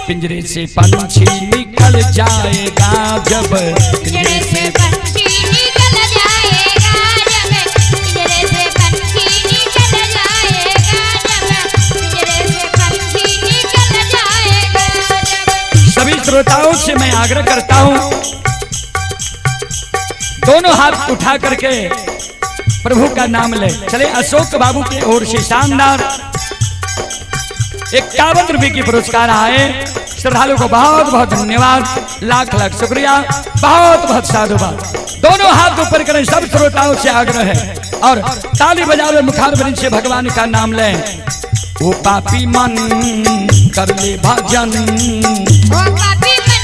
पिंजरे से पंछी निकल जाएगा, जब पिंजरे से पंछी निकल जाएगा, जब पिंजरे से पंछी निकल जाएगा, जब पिंजरे से पंछी निकल जाएगा, जब। सभी श्रोताओं से मैं आग्रह करता हूं, दोनों हाथ उठा करके प्रभु का नाम ले चले। अशोक बाबू की ओर से शानदार 51 रुपए की पुरस्कार आए। श्रद्धालु को बहुत बहुत धन्यवाद, लाख लाख शुक्रिया, बहुत बहुत साधुवाद। दोनों हाथ ऊपर करें, सब श्रोताओं से आग्रह है, और ताली बजावे मुखारविंद से भगवान का नाम लें। वो पापी मन, कर ले भजन। ओ पापी मन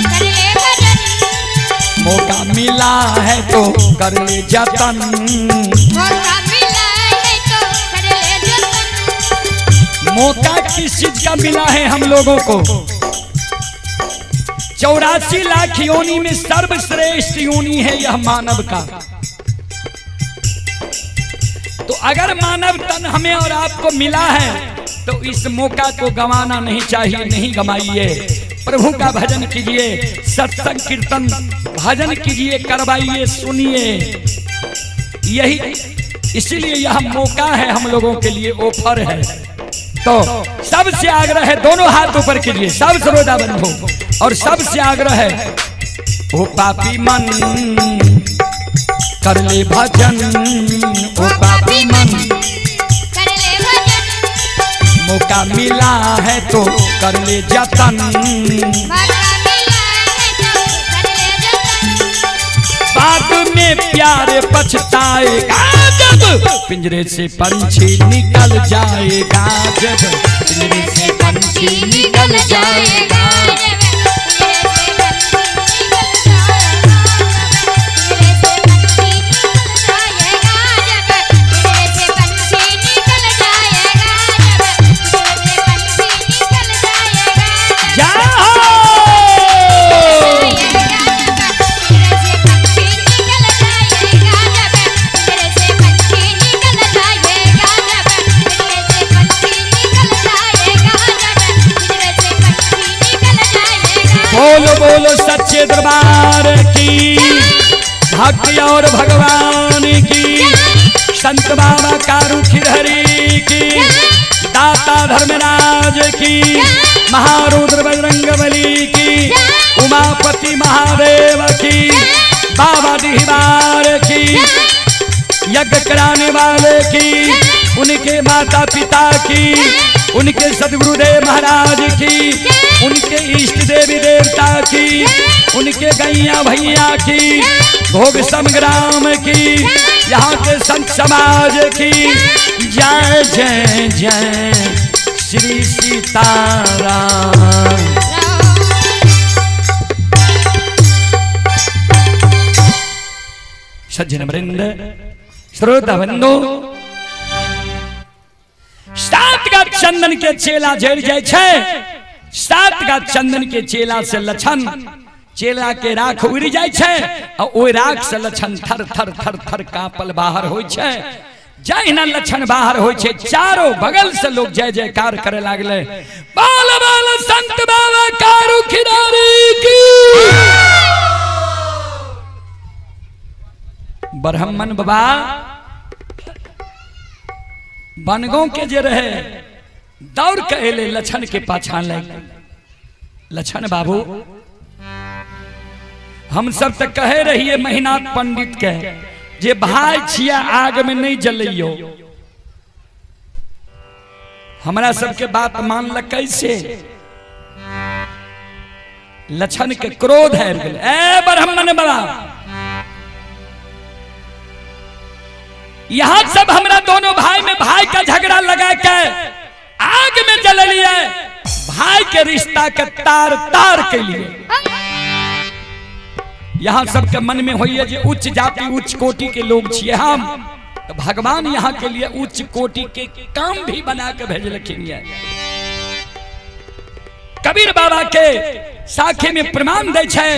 कर ले भजन। मौका मिला है तो कर ले जतन। मौका मिला है तो कर ले जतन। मौका किस चीज का मिला है हम लोगों को? 84 लाख योनि में सर्वश्रेष्ठ योनि है यह मानव का। तो अगर मानव तन हमें और आपको मिला है तो इस मौका को गंवाना नहीं चाहिए, नहीं गंवाइए। प्रभु का भजन कीजिए, सत्संग कीर्तन भजन कीजिए, करवाइए, सुनिए। यही इसीलिए यह मौका है हम लोगों के लिए, ऑफर है। तो सबसे आग्रह है, दोनों हाथ ऊपर कीजिए सब श्रोता बंधु, और सबसे आग्रह है, ओ पापी मन कर ले भजन, ओ पापी मन कर ले भजन। मौका मिला है तो कर ले जतन। मौका मिला है तो कर ले जतन। बाद में प्यार पछताएगा जब पिंजरे से पंछी निकल जाएगा, जब पिंजरे से पंछी निकल जाएगा। जाओ। बोलो बोलो सच्चे दरबार की, भक्ति और भगवान की, संत बाबा कारू खिरहरी की, दाता धर्मराज की, महारुद्र बजरंग बली की, उमापति महादेव की, बाबा डिहबार की, यज्ञ कराने वाले की, उनके माता पिता की, उनके सदगुरुदेव महाराज की, उनके इष्ट देवी देवता की, उनके गैया भैया की, भोग संग्राम की, यहाँ के संत समाज की जय जय जय श्री सीताराम। सज्जन वृंद, श्रोता बंधु, सात गाछ चंदन के चेला जड़ जाय छै। सात गाछ चंदन के चेला से लक्षण चेला के राख उड़ जाय छै आ ओहि राख से लक्षण थर थर थर थर कांपल बाहर होइ छै। जहिना लक्षण बाहर होइ छै, चारों बगल से लोग जय जयकार करे लागले, बाल बाल संत बाबा कारू खिलाड़ी की। ब्राह्मण बाबा बनगांव के जे रहे दौड़ के एले लक्षण के पाछा लग। लक्षण बाबू, हम सब तो कहे रहिए महिनाथ पंडित के जे भाई छिया आग में नहीं जलइयो, हमरा सबके बात मानल कैसे? लक्षण के क्रोध आबि गेल। ए ब्राह्मण बाबा, यहाँ सब हमरा दोनों भाई में भाई का झगड़ा लगा के आग में जललिए, भाई के रिश्ता के तार तार के लिए। यहाँ सबके मन में होइए जे उच्च जाति उच्च कोटि के लोग छिए हम, तो भगवान यहाँ के लिए उच्च कोटि के काम भी बना के भेजलखिन। कबीर बाबा के साखी में प्रमाण दे छै,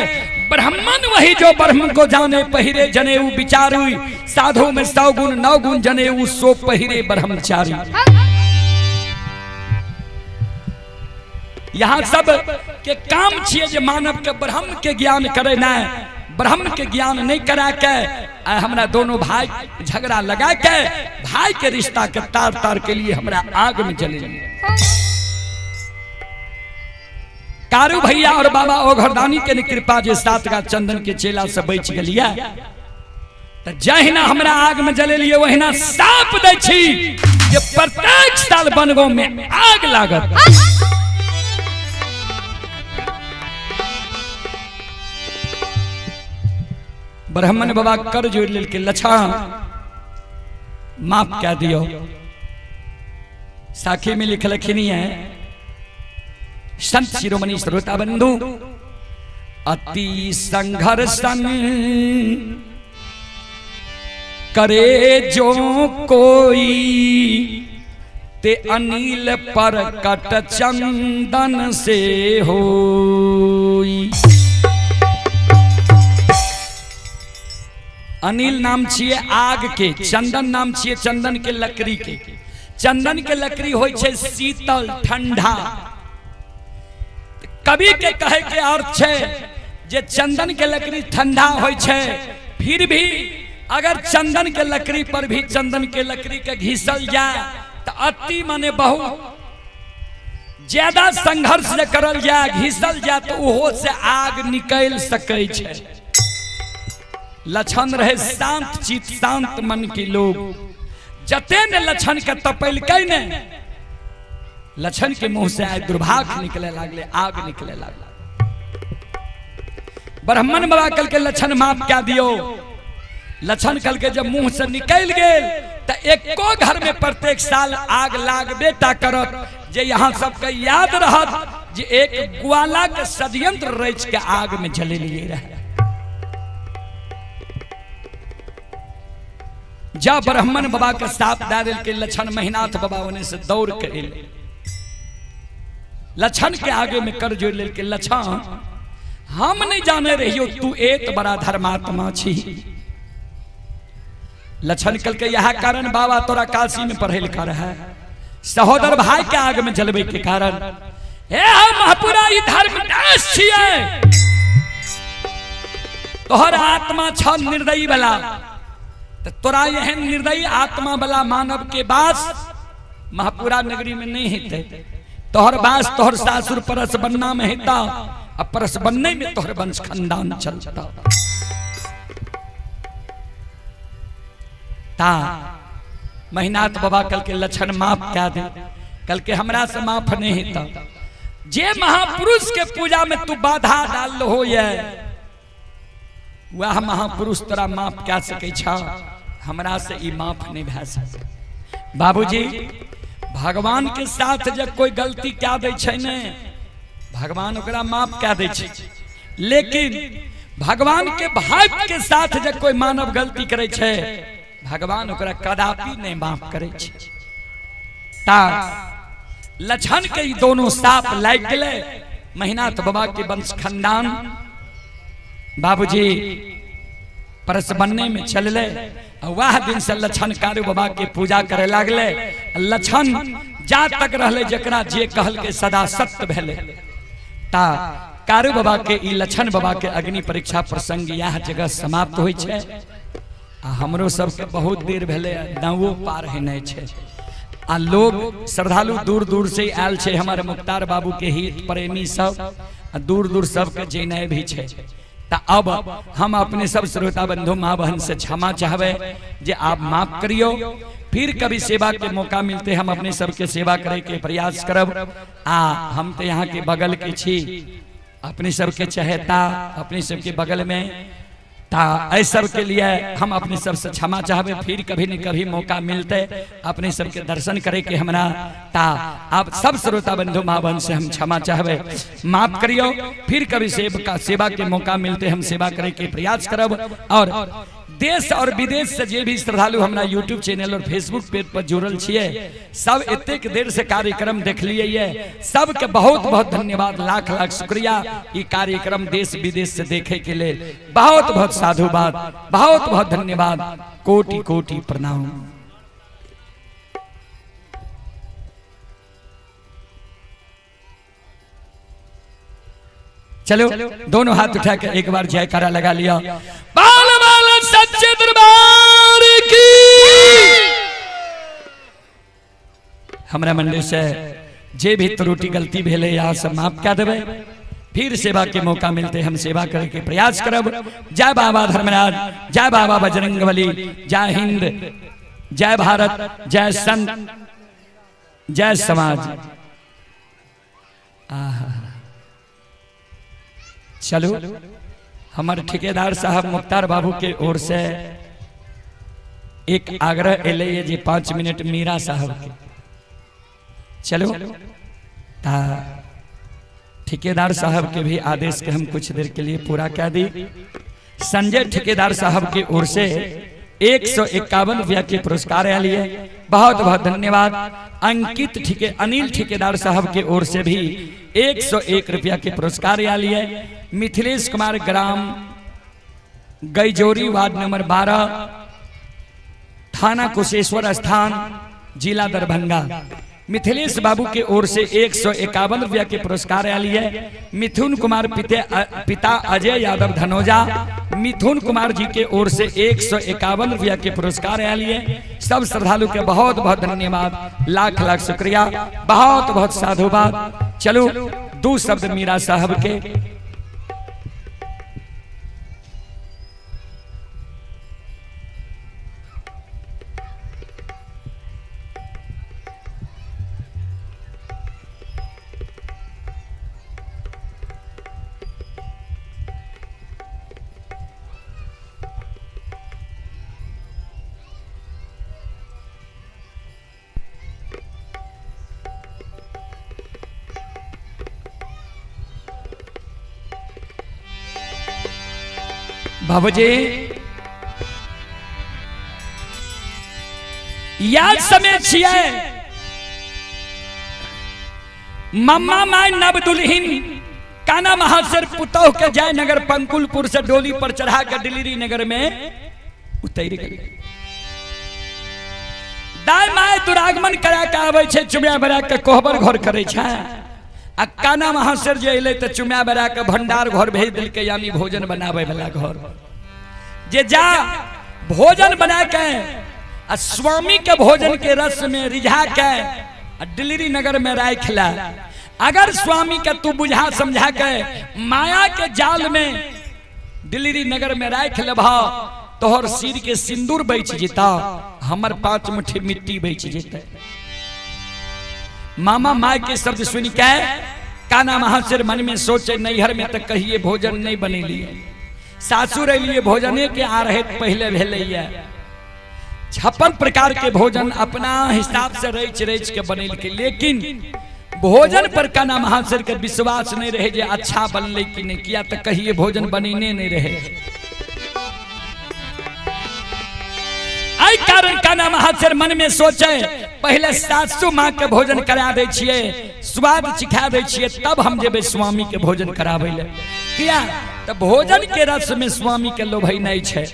ब्राह्मण वही जो ब्रह्म को जाने, पहिरे जनेऊ विचारू, साधु में 100 गुण 9 गुण जनेऊ, सो पहिरे ब्रह्मचारी। यहाँ सब के काम छिए जे मानव के ब्रह्म के ज्ञान करे ना, ब्रह्म के ज्ञान नहीं करा के आ हमरा दोनों भाई झगड़ा लगा के भाई के रिश्ता के तार तार के लिए हमरा आग में जले। कारू भैया और बाबा ओघरदानी के कृपा जे सात गा चंदन के चेला से बच गलिया। तो जहिना हमरा आग में जलेलिए वहिना साप दै छी जे प्रत्येक साल बनगांव में आग लागत। ब्राह्मण बाबा कर जोड़ लेलकै, लछन माफ कह दियो। साखी में लिखलखिन है संत शिरोमणि श्रोता बंधु, अति संघर्षण करे जो कोई, ते अनिल परकट चंदन से होई। अनिल नाम छिए आग के, चंदन नाम छिए चंदन के लकड़ी के। चंदन के लकड़ी होय छै शीतल ठंडा। कवि के कहे के अर्थ छै जे चंदन के लकड़ी ठंडा होय छै, फिर भी अगर चंदन के लकड़ी पर भी चंदन के लकड़ी के घिसल जाए तो अति माने बहुत ज्यादा संघर्ष जे करल जाए, घिसल जाए, तो ओहो से आग निकल सकै छै। लक्षण रहे शांत चित शांत मन के लोग, जते ने लक्षण के तपेलकै ने, लक्षण के मुंह से आए दुर्भाग्य निकले लागले, आग निकले लागले। ब्राह्मण बाबा कल के लक्षण माफ क्या दियो। लक्षण कल के जब मुंह से निकल गेल तो एको घर में प्रत्येक साल आग लाग बेटा करत, जे यहाँ सबके याद रहत जे एक ग्वाला के षड्यंत्र रच के आग में जले लिए रहे। जा ब्राह्मण बाबा के साप दे दिल के लक्षण महिनाथ बाबा ओने से दौड़ के एले, लक्षण के आगे में कर जोड़ लेल के, लक्षण हम नहीं जाने रहियो तू एक बड़ा धर्मात्मा छी। लक्षण कल के यह कारण बाबा तोरा काशी में पढ़े लिखा रहा है, सहोदर भाई के आग में जलवे के कारण। हे महापुरा ई धर्म दास छिए, तोहर आत्मा छ निर्दयी वाला, तो तोरा एहन निर्दयी आत्मा वाला मानव के बास महापुरा नगरी में नहीं हेतै। तोहर बास तोहर सासुर परस बन्ना में हेता, आ परस बन्ने में तोहर वंश खानदान चलता। ता महिनाथ बाबा कल के लक्षण माफ क्या दे, कल के हमरा से माफ नहीं हेता। जे महापुरुष के पूजा में तू बाधा डाल हो ये, वह महापुरुष तोरा माफ क्या सकै छ, हमरा से ई माफ नहीं भए सकै। बाबूजी भगवान के साथ जब कोई गलती क्या दै छै ने, भगवान ओकरा माफ क्या दै छै, लेकिन भगवान के भक्त के साथ जब कोई मानव गलती करे छै, भगवान ओकरा कदापि नहीं माफ करे छै। ता लक्षण के ई दोनों साप लागि गेलै। महिनाथ बाबा के वंश खानदान बाबूजी परस बनने में चलले, वह दिन से लक्षण कारू बाबा के पूजा करे लागले। लक्षण जा तक रहले जकरा जे कहल के सदा सत्य भेले। ता कारू बाबा के ई लक्षण बाबा के अग्नि परीक्षा प्रसंग यह जगह समाप्त होइ छै। आ हमरो सबके बहुत देर भेले, नावो पार हेनाइ छै। आ लोग श्रद्धालु दूर दूर से आयल छै, हमारे मुख्तार बाबू के हित प्रेमी सब, आ दूर दूर सबके जेनाइ भी छै। ता अब हम अपने सब श्रोता बंधु माँ बहन से क्षमा चाहबे जे आप माफ करियो। फिर कभी सेवा के मौका मिलते हम अपने सबके सेवा करे के प्रयास करब। आ हम तो यहाँ के बगल के छी, अपने सबके चहेता, अपने सबके बगल में, ता ऐ सब के लिए हम अपने सबसे क्षमा चाहबे। फिर कभी न कभी मौका मिलते अपने सबके दर्शन करे के हमरा, ता आप सब श्रोता बंधु माँ बहन से हम क्षमा चाहबे, माफ करियो। फिर कभी सेवा के मौका मिलते हम सेवा करे के प्रयास करब। और देश और विदेश से जे भी श्रद्धालु हमरा यूट्यूब चैनल और फेसबुक पेज पर जुड़ल छिए, सब एतेक देर से कार्यक्रम देख लिए ये, सबके बहुत बहुत धन्यवाद, लाख लाख शुक्रिया। ये कार्यक्रम देश विदेश से देखे के लिए बहुत बहुत साधुवाद, बहुत बहुत धन्यवाद, कोटि कोटि प्रणाम। चलो दोनों हाथ उठा के एक बार जयकारा लगा लिया। बाल बाल सच्चे दरबार की। हमरा मंदिर से जे भी त्रुटि गलती भेले यहाँ से माफ कर देवे। फिर सेवा के मौका मिलते हम सेवा करे के प्रयास करब। जय बाबा धर्मराज, जय बाबा बजरंगबली, जय हिंद, जय भारत, जय संत, जय समाज। आहा चलो हमारे ठेकेदार साहब मुख्तार बाबू के ओर से एक आग्रह एले जे 5 मिनट मीरा साहब के। चलो ता ठेकेदार साहब के भी आदेश के हम कुछ देर के लिए पूरा कर दी। संजय ठेकेदार साहब की ओर से 151 रुपया के पुरस्कार आयल है, बहुत बहुत धन्यवाद। अंकित ठेके अनिल ठेकेदार साहब के ओर से भी 101 रुपया के पुरस्कार आयल है। मिथिलेश कुमार ग्राम गैजोरी वार्ड नंबर 12 थाना कुशेश्वर स्थान जिला दरभंगा, मिथिलेश बाबू के ओर से 151 रुपया के पुरस्कार आयल है। मिथुन कुमार पिता अजय यादव धनोजा, मिथुन कुमार जी के ओर से 151 रुपया के पुरस्कार आयल है। सब श्रद्धालु के बहुत बहुत धन्यवाद, लाख लाख शुक्रिया, बहुत बहुत साधुवाद। चलो दो शब्द मीरा साहब के। बाबूजी याद समय छियै मम्मा my नव दुल्हिन काना महासर पुतोह के जयनगर पंकुलपुर से डोली पर चढ़ा के डिलीरी नगर में उतर गेलै। दाय my दुरागमन करा के आबै छै, चुमिया बरा के कोहबर घर करै छै। आ काना महासर जे एलै तऽ चुमिया बरा के भंडार घर भेज देलकै, यानी भोजन बनाबै वाला घर। जे जा भोजन बना के आ स्वामी के भोजन के रस में रिझा के आ डिलीरी नगर में राख ला। अगर स्वामी के तू बुझा समझा के माया के जाल में डिलीरी नगर में राख लेबह, तोहर सिर के सिंदूर बच जेता, हमर 5 मुट्ठी मिट्टी बच जेता। मामा माय के शब्द सुन के काना महाशय मन में सोचे, नैहर में तो कहिए भोजन नहीं बनेलिए, सासुर अलिए भोजने के आ रहे पहले भेलैया। 56 प्रकार के भोजन अपना हिसाब से रच रच के बनेलकै, लेकिन भोजन पर काना महाशय के विश्वास नहीं रहे जे अच्छा बनलै कि नहीं, किया तो कहिए भोजन बनेने नहीं रहे। एहि कारण काना महाशय मन में सोचे, पहले सासू माँ के भोजन करा दै छियै, स्वाद चिखा दै छियै, तब हम जेबै स्वामी के भोजन कराबै ले। किया तो भोजन के रस में स्वामी के लोभै नहीं छै।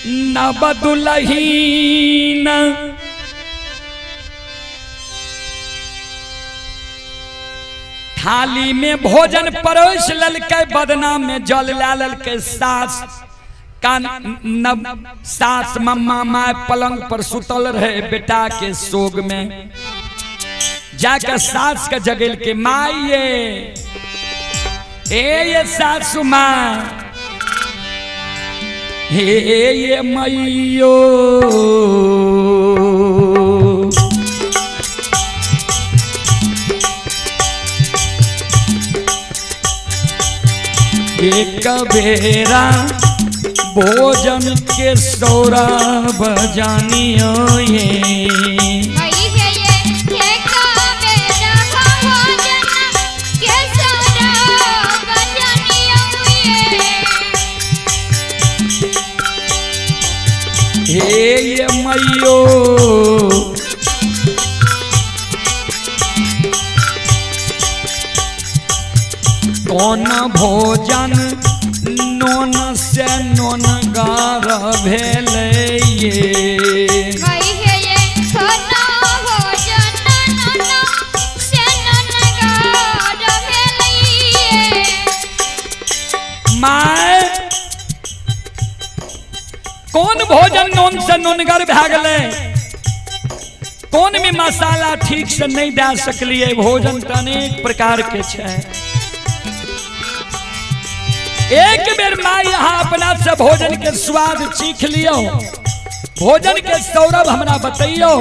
नव दुलहीन थाली में भोजन परोस ललकै, बदना में जल ला ललकै। सास कान नव सास मम्मा my पलंग पर सुतल रहे बेटा के सोग में, जाकर सास के जगेल के माई ए ये सासू माँ, हे ये मैयो, एक बेरा भोजन के सौरभ जानियो ये। हे ये मैयो, कौन भोजन नोन से नोन गार भेलै ये। My कौन भोजन नोन से नोनगर भए गेलै, कौन में मसाला ठीक से नहीं दे सकलिए। भोजन तऽ अनेक प्रकार के छै। एक बेर माय यहाँ अपना से भोजन के स्वाद चीख लियो, भोजन के सौरभ हमरा बतैयो,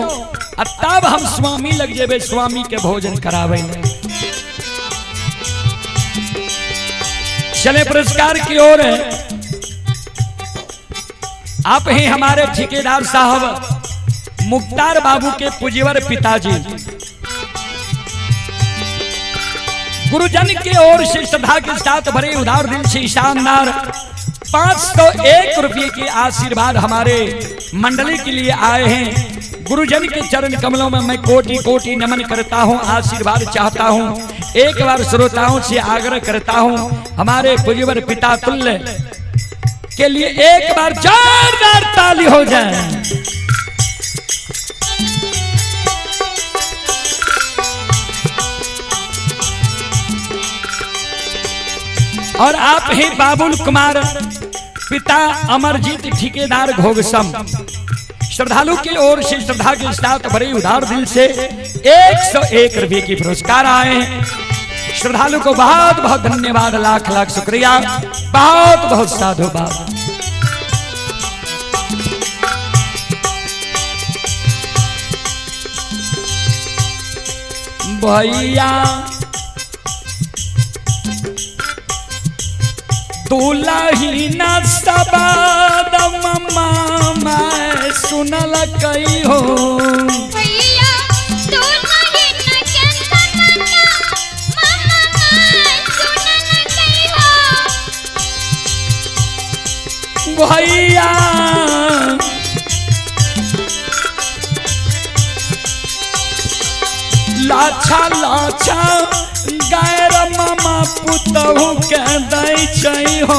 आ तब हम स्वामी लग जेबै स्वामी के भोजन कराबै ले। चले पुरस्कार की ओर। आप ही हमारे ठेकेदार साहब मुख्तार बाबू के पूजीवर पिताजी गुरुजन की ओर से श्रद्धा के साथ भरे उदार दिल से शानदार 501 रुपये के आशीर्वाद हमारे मंडली के लिए आए हैं। गुरुजन के चरण कमलों में मैं कोटि कोटि नमन करता हूँ, आशीर्वाद चाहता हूँ। एक बार श्रोताओं से आग्रह करता हूँ, हमारे पूज्यवर पिता तुल्य के लिए एक बार जोरदार ताली हो जाए। और आप ही बाबुल कुमार पिता अमरजीत ठेकेदार घोगसम श्रद्धालु की ओर से श्रद्धा के साथ भरे उदार दिल से 101 रुपये की पुरस्कार आए हैं। श्रद्धालु को बहुत बहुत धन्यवाद, लाख लाख शुक्रिया, बहुत बहुत साधुवाद। भैया दुलही न सबाद मम्मा मैं सुनल कई हो। भैया दुलही न केतना मामा मैं सुनल कई हो। भैया लाछा लाछा गैर मामा पुतहु के दै छै हो।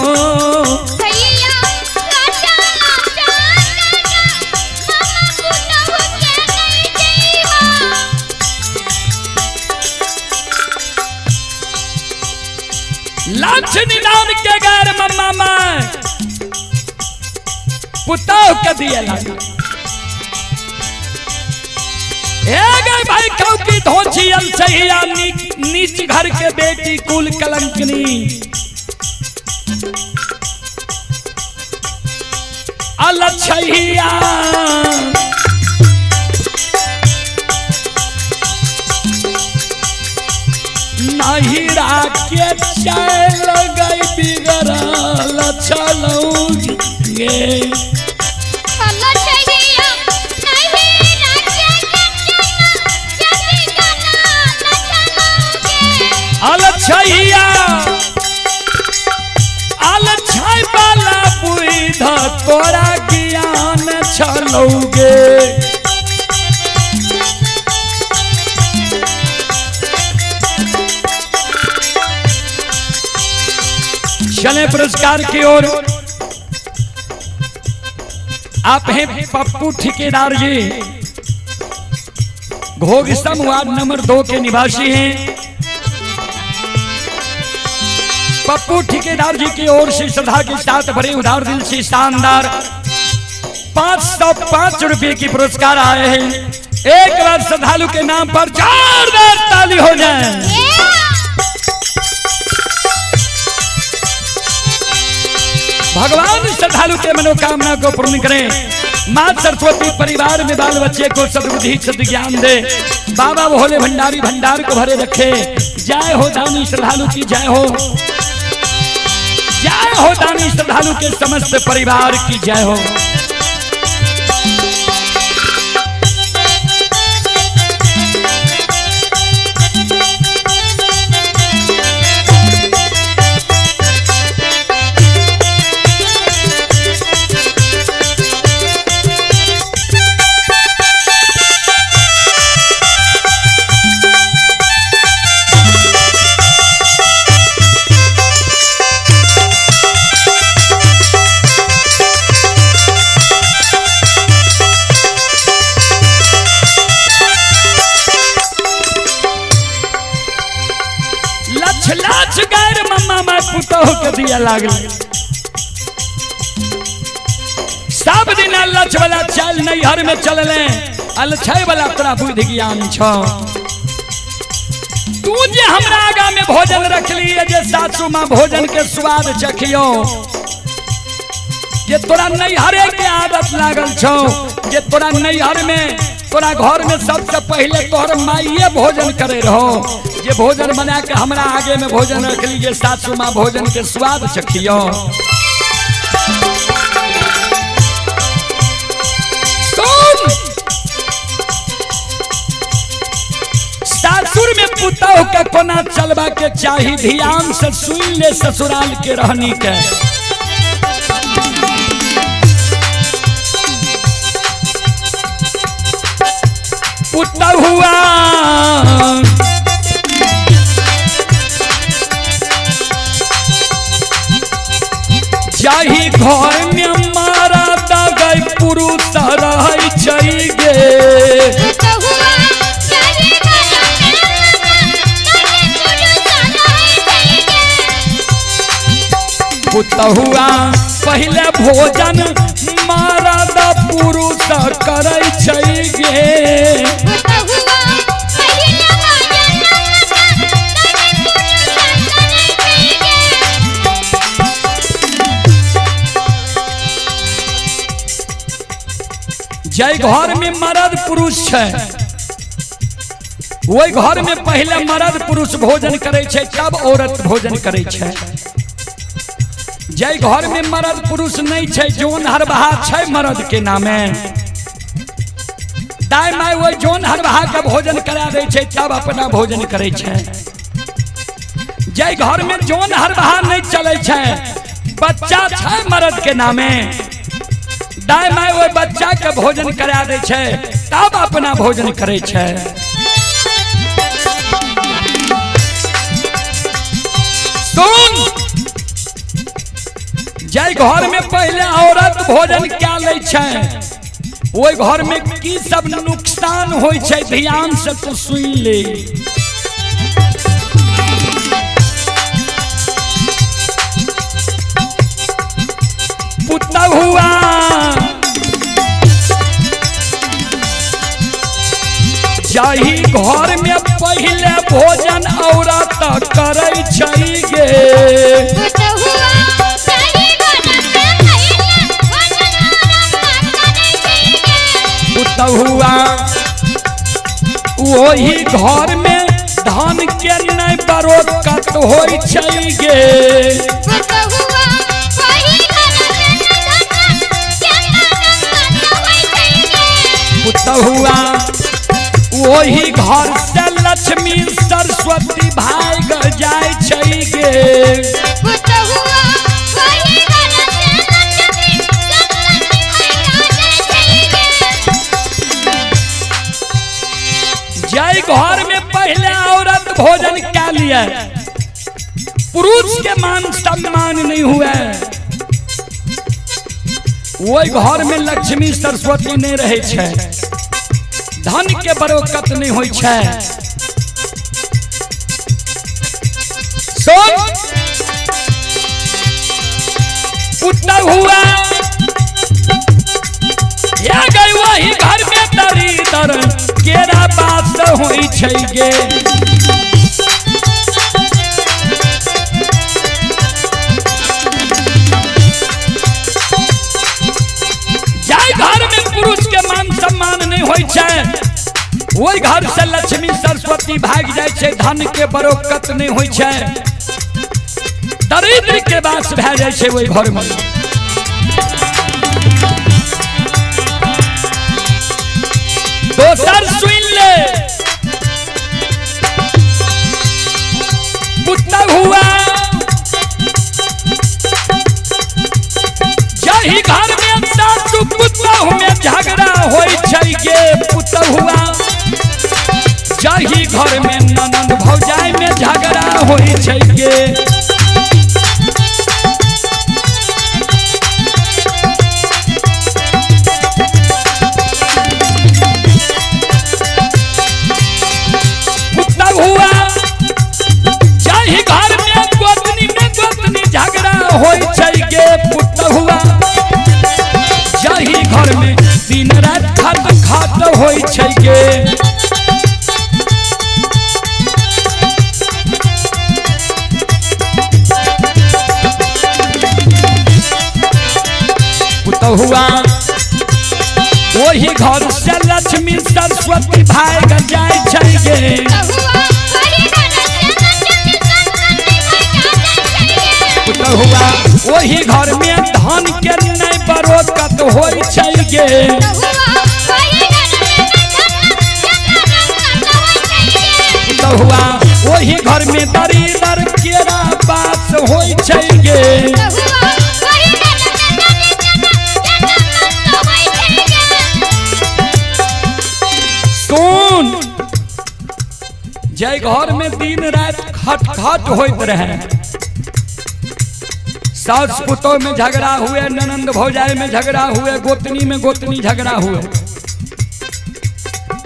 भैया लाछा लाछा मामा पुतहु के दै छै हो। लाछ निदान के गैर मामा मैं पुतहु के दिए लागा। गए भाई कहू की धोचियल सहिया नीच घर के बेटी कुल कलंकनी। अलछहिया नहीं राके चल गई बिगड़ल चलौगे। अलछहिया अलछाई वाला बुध तोरा ज्ञान छलौगे। चले पुरस्कार की ओर। आप हैं पप्पू ठेकेदार जी, घोगसम वार्ड नंबर 2 के निवासी हैं। पप्पू ठेकेदार जी की ओर से श्रद्धा के साथ भरे उदार दिल से शानदार 505 रुपए की पुरस्कार आए हैं। एक बार श्रद्धालु के नाम पर जोरदार ताली हो जाए। भगवान श्रद्धालु के मनोकामना को पूर्ण करें। माँ सरस्वती परिवार में बाल बच्चे को सद्बुद्धि सद्ज्ञान दे। बाबा भोले भंडारी भंडार को भरे रखे। जय हो दानी श्रद्धालु की जय हो। जय हो दानी श्रद्धालु के समस्त परिवार की जय हो। लछ गैर मम्मा मैं पुतोह के दिया लागल। सब दिन लछ वाला चल नैहर में चलले, अलछै वाला तोरा बुद्धि ज्ञान छौ। तू जे हमरा आगा में भोजन रखली जे सासू माँ भोजन के स्वाद चखियो, जे तोरा नैहरे के आदत लागल छौ, जे तोरा नैहर में तोरा घर में सबसे पहले तोहर माइये भोजन करे रहो, जे भोजन बना के हमरा आगे में भोजन रखली जे सासू माँ भोजन के स्वाद चखियो। सुन, सासुर में पुतोह के कोना चलबा के चाही, ध्यान से सुन ले ससुराल के रहनी के। पुतहुआ जाही घर में मारा दगै पुरुष रहै छै गे। पुतहुआ पहिले भोजन मरद पुरुष करै छै गे। जाहि घर में मरद पुरुष छै ओहि घर में पहिले मरद पुरुष भोजन करै छै तब औरत भोजन करै छै। जाहि घर में मरद पुरुष नहीं छै, जोन हरबहा छै मरद के नामे, दाय my ओहि जोन हरबहा के भोजन करा दै छै तब अपना भोजन करै छै। जाहि घर में जोन हरबहा नहीं चलै छै, बच्चा छै मरद के नामे, दाय my ओहि बच्चा के भोजन करा दै छै तब अपना भोजन करै छै। सुन, जाहि घर में पहले औरत भोजन क्या लै छै ओहि घर में की सब नुकसान होइ छै, ध्यान से तू सुन ले। पुतहुआ जाहि घर में पहले भोजन औरत करै छै गे। पुतहुआ ओही घर में धान के नहीं बरकत होइ छै गे। पुतहुआ ओही घर से लक्ष्मी सरस्वती भाग जाइ छै गे। जाहि घर में पहले औरत भोजन क्या लिया पुरुष के मान सम्मान नहीं हुआ, वही घर में लक्ष्मी सरस्वती नहीं रहे छै, धन के बरकत नहीं होइ छै। सुन, पुतहुआ या गई वही घर में दरिदर केरा बात होइ छै गे। जाहि घर में पुरुष के मान सम्मान नहीं होइ छै ओहि घर से लक्ष्मी सरस्वती भाग जाइ छै, धन के बरकत नहीं होइ छै, दरिद्र के वास भए जाइ छै ओहि घर में। दोसर सुन ले, पुतहुआ जाहि घर में सासु पुतहु में झगड़ा होइ छै गे। पुतहुआ जाहि घर में ननद भौजाई में झगड़ा होइ छै गे। पुतहुआ जाहि घर में गोतनी झगड़ा होइ छै गे। पुतहुआ जाहि घर में दिन रात खत खत होइ छै गे। पुतहुआ ओही घर से लक्ष्मी सरस्वती भाग जाइ छै गे। पुतहुआ ओही घर में धन के नहीं बरकत होइ छै गे। पुतहुआ ओही घर में दरिदर केरा बास होई छै गे। बहुआ वही घर में दरिद्र केरा बास होई छै गे। सुन, जय घर में दिन रात खटखट होइत रहे, सास पुतोह में झगड़ा हुए, ननंद भौजाई में झगड़ा हुए, गोतनी में गोतनी झगड़ा हुए,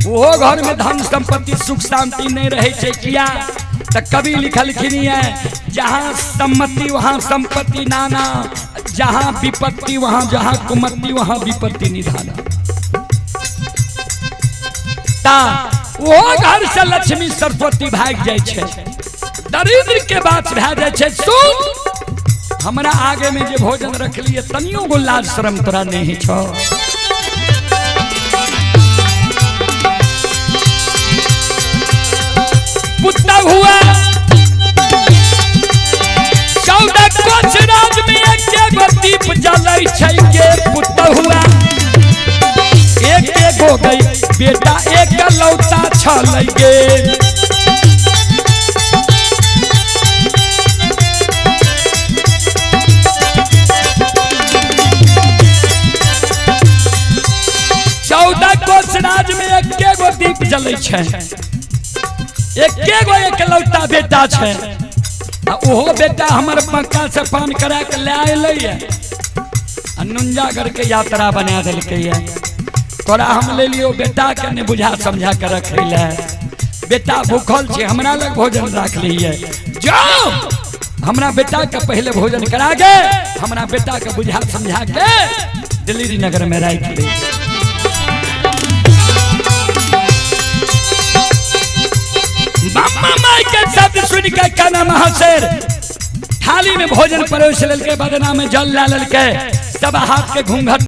ओहो घर में धन संपत्ति सुख शांति नहीं रहे छै। किया त कवि लिखलखिन है, जहाँ सम्मति वहाँ संपत्ति नाना, जहाँ विपत्ति वहाँ, जहाँ कुमति वहाँ विपत्ति निधाना। ता ओहो घर से लक्ष्मी सरस्वती भाग जाइ छै, दरिद्र के बात भए जाइ छै। सुन, हमरा आगे में जे भोजन रखलिए तनियो गो लाज शरम तोरा नहीं छौ। पुत्ता हुआ 14 कोच राज में एक गो दीप जलै छै के। पुत्ता हुआ एक गो गई बेटा एक लौता छलै गे। चौदह कोस राज में एके गो दीप जलै छै, एके गो एकलौता बेटा छै, आ ओहो बेटा हमर पक्का से पान करा के लए अयलैए आ नुंजागढ़ के यात्रा बना देलकैए। तोरा हम ले लियो बेटा के नहीं बुझा समझा के रखै लए, बेटा भूखल छै हमरा लग भोजन राख लियै, जाओ हमरा बेटा के पहले भोजन करा के हमरा बेटा के बुझा समझा के दिल्ली नगर में राखि ले। मम्मा माई के शब्द सुन के काना महाशेर थाली में भोजन परोस लेलके, बदना में जल ला लेलके, सब हाथ के घूंघट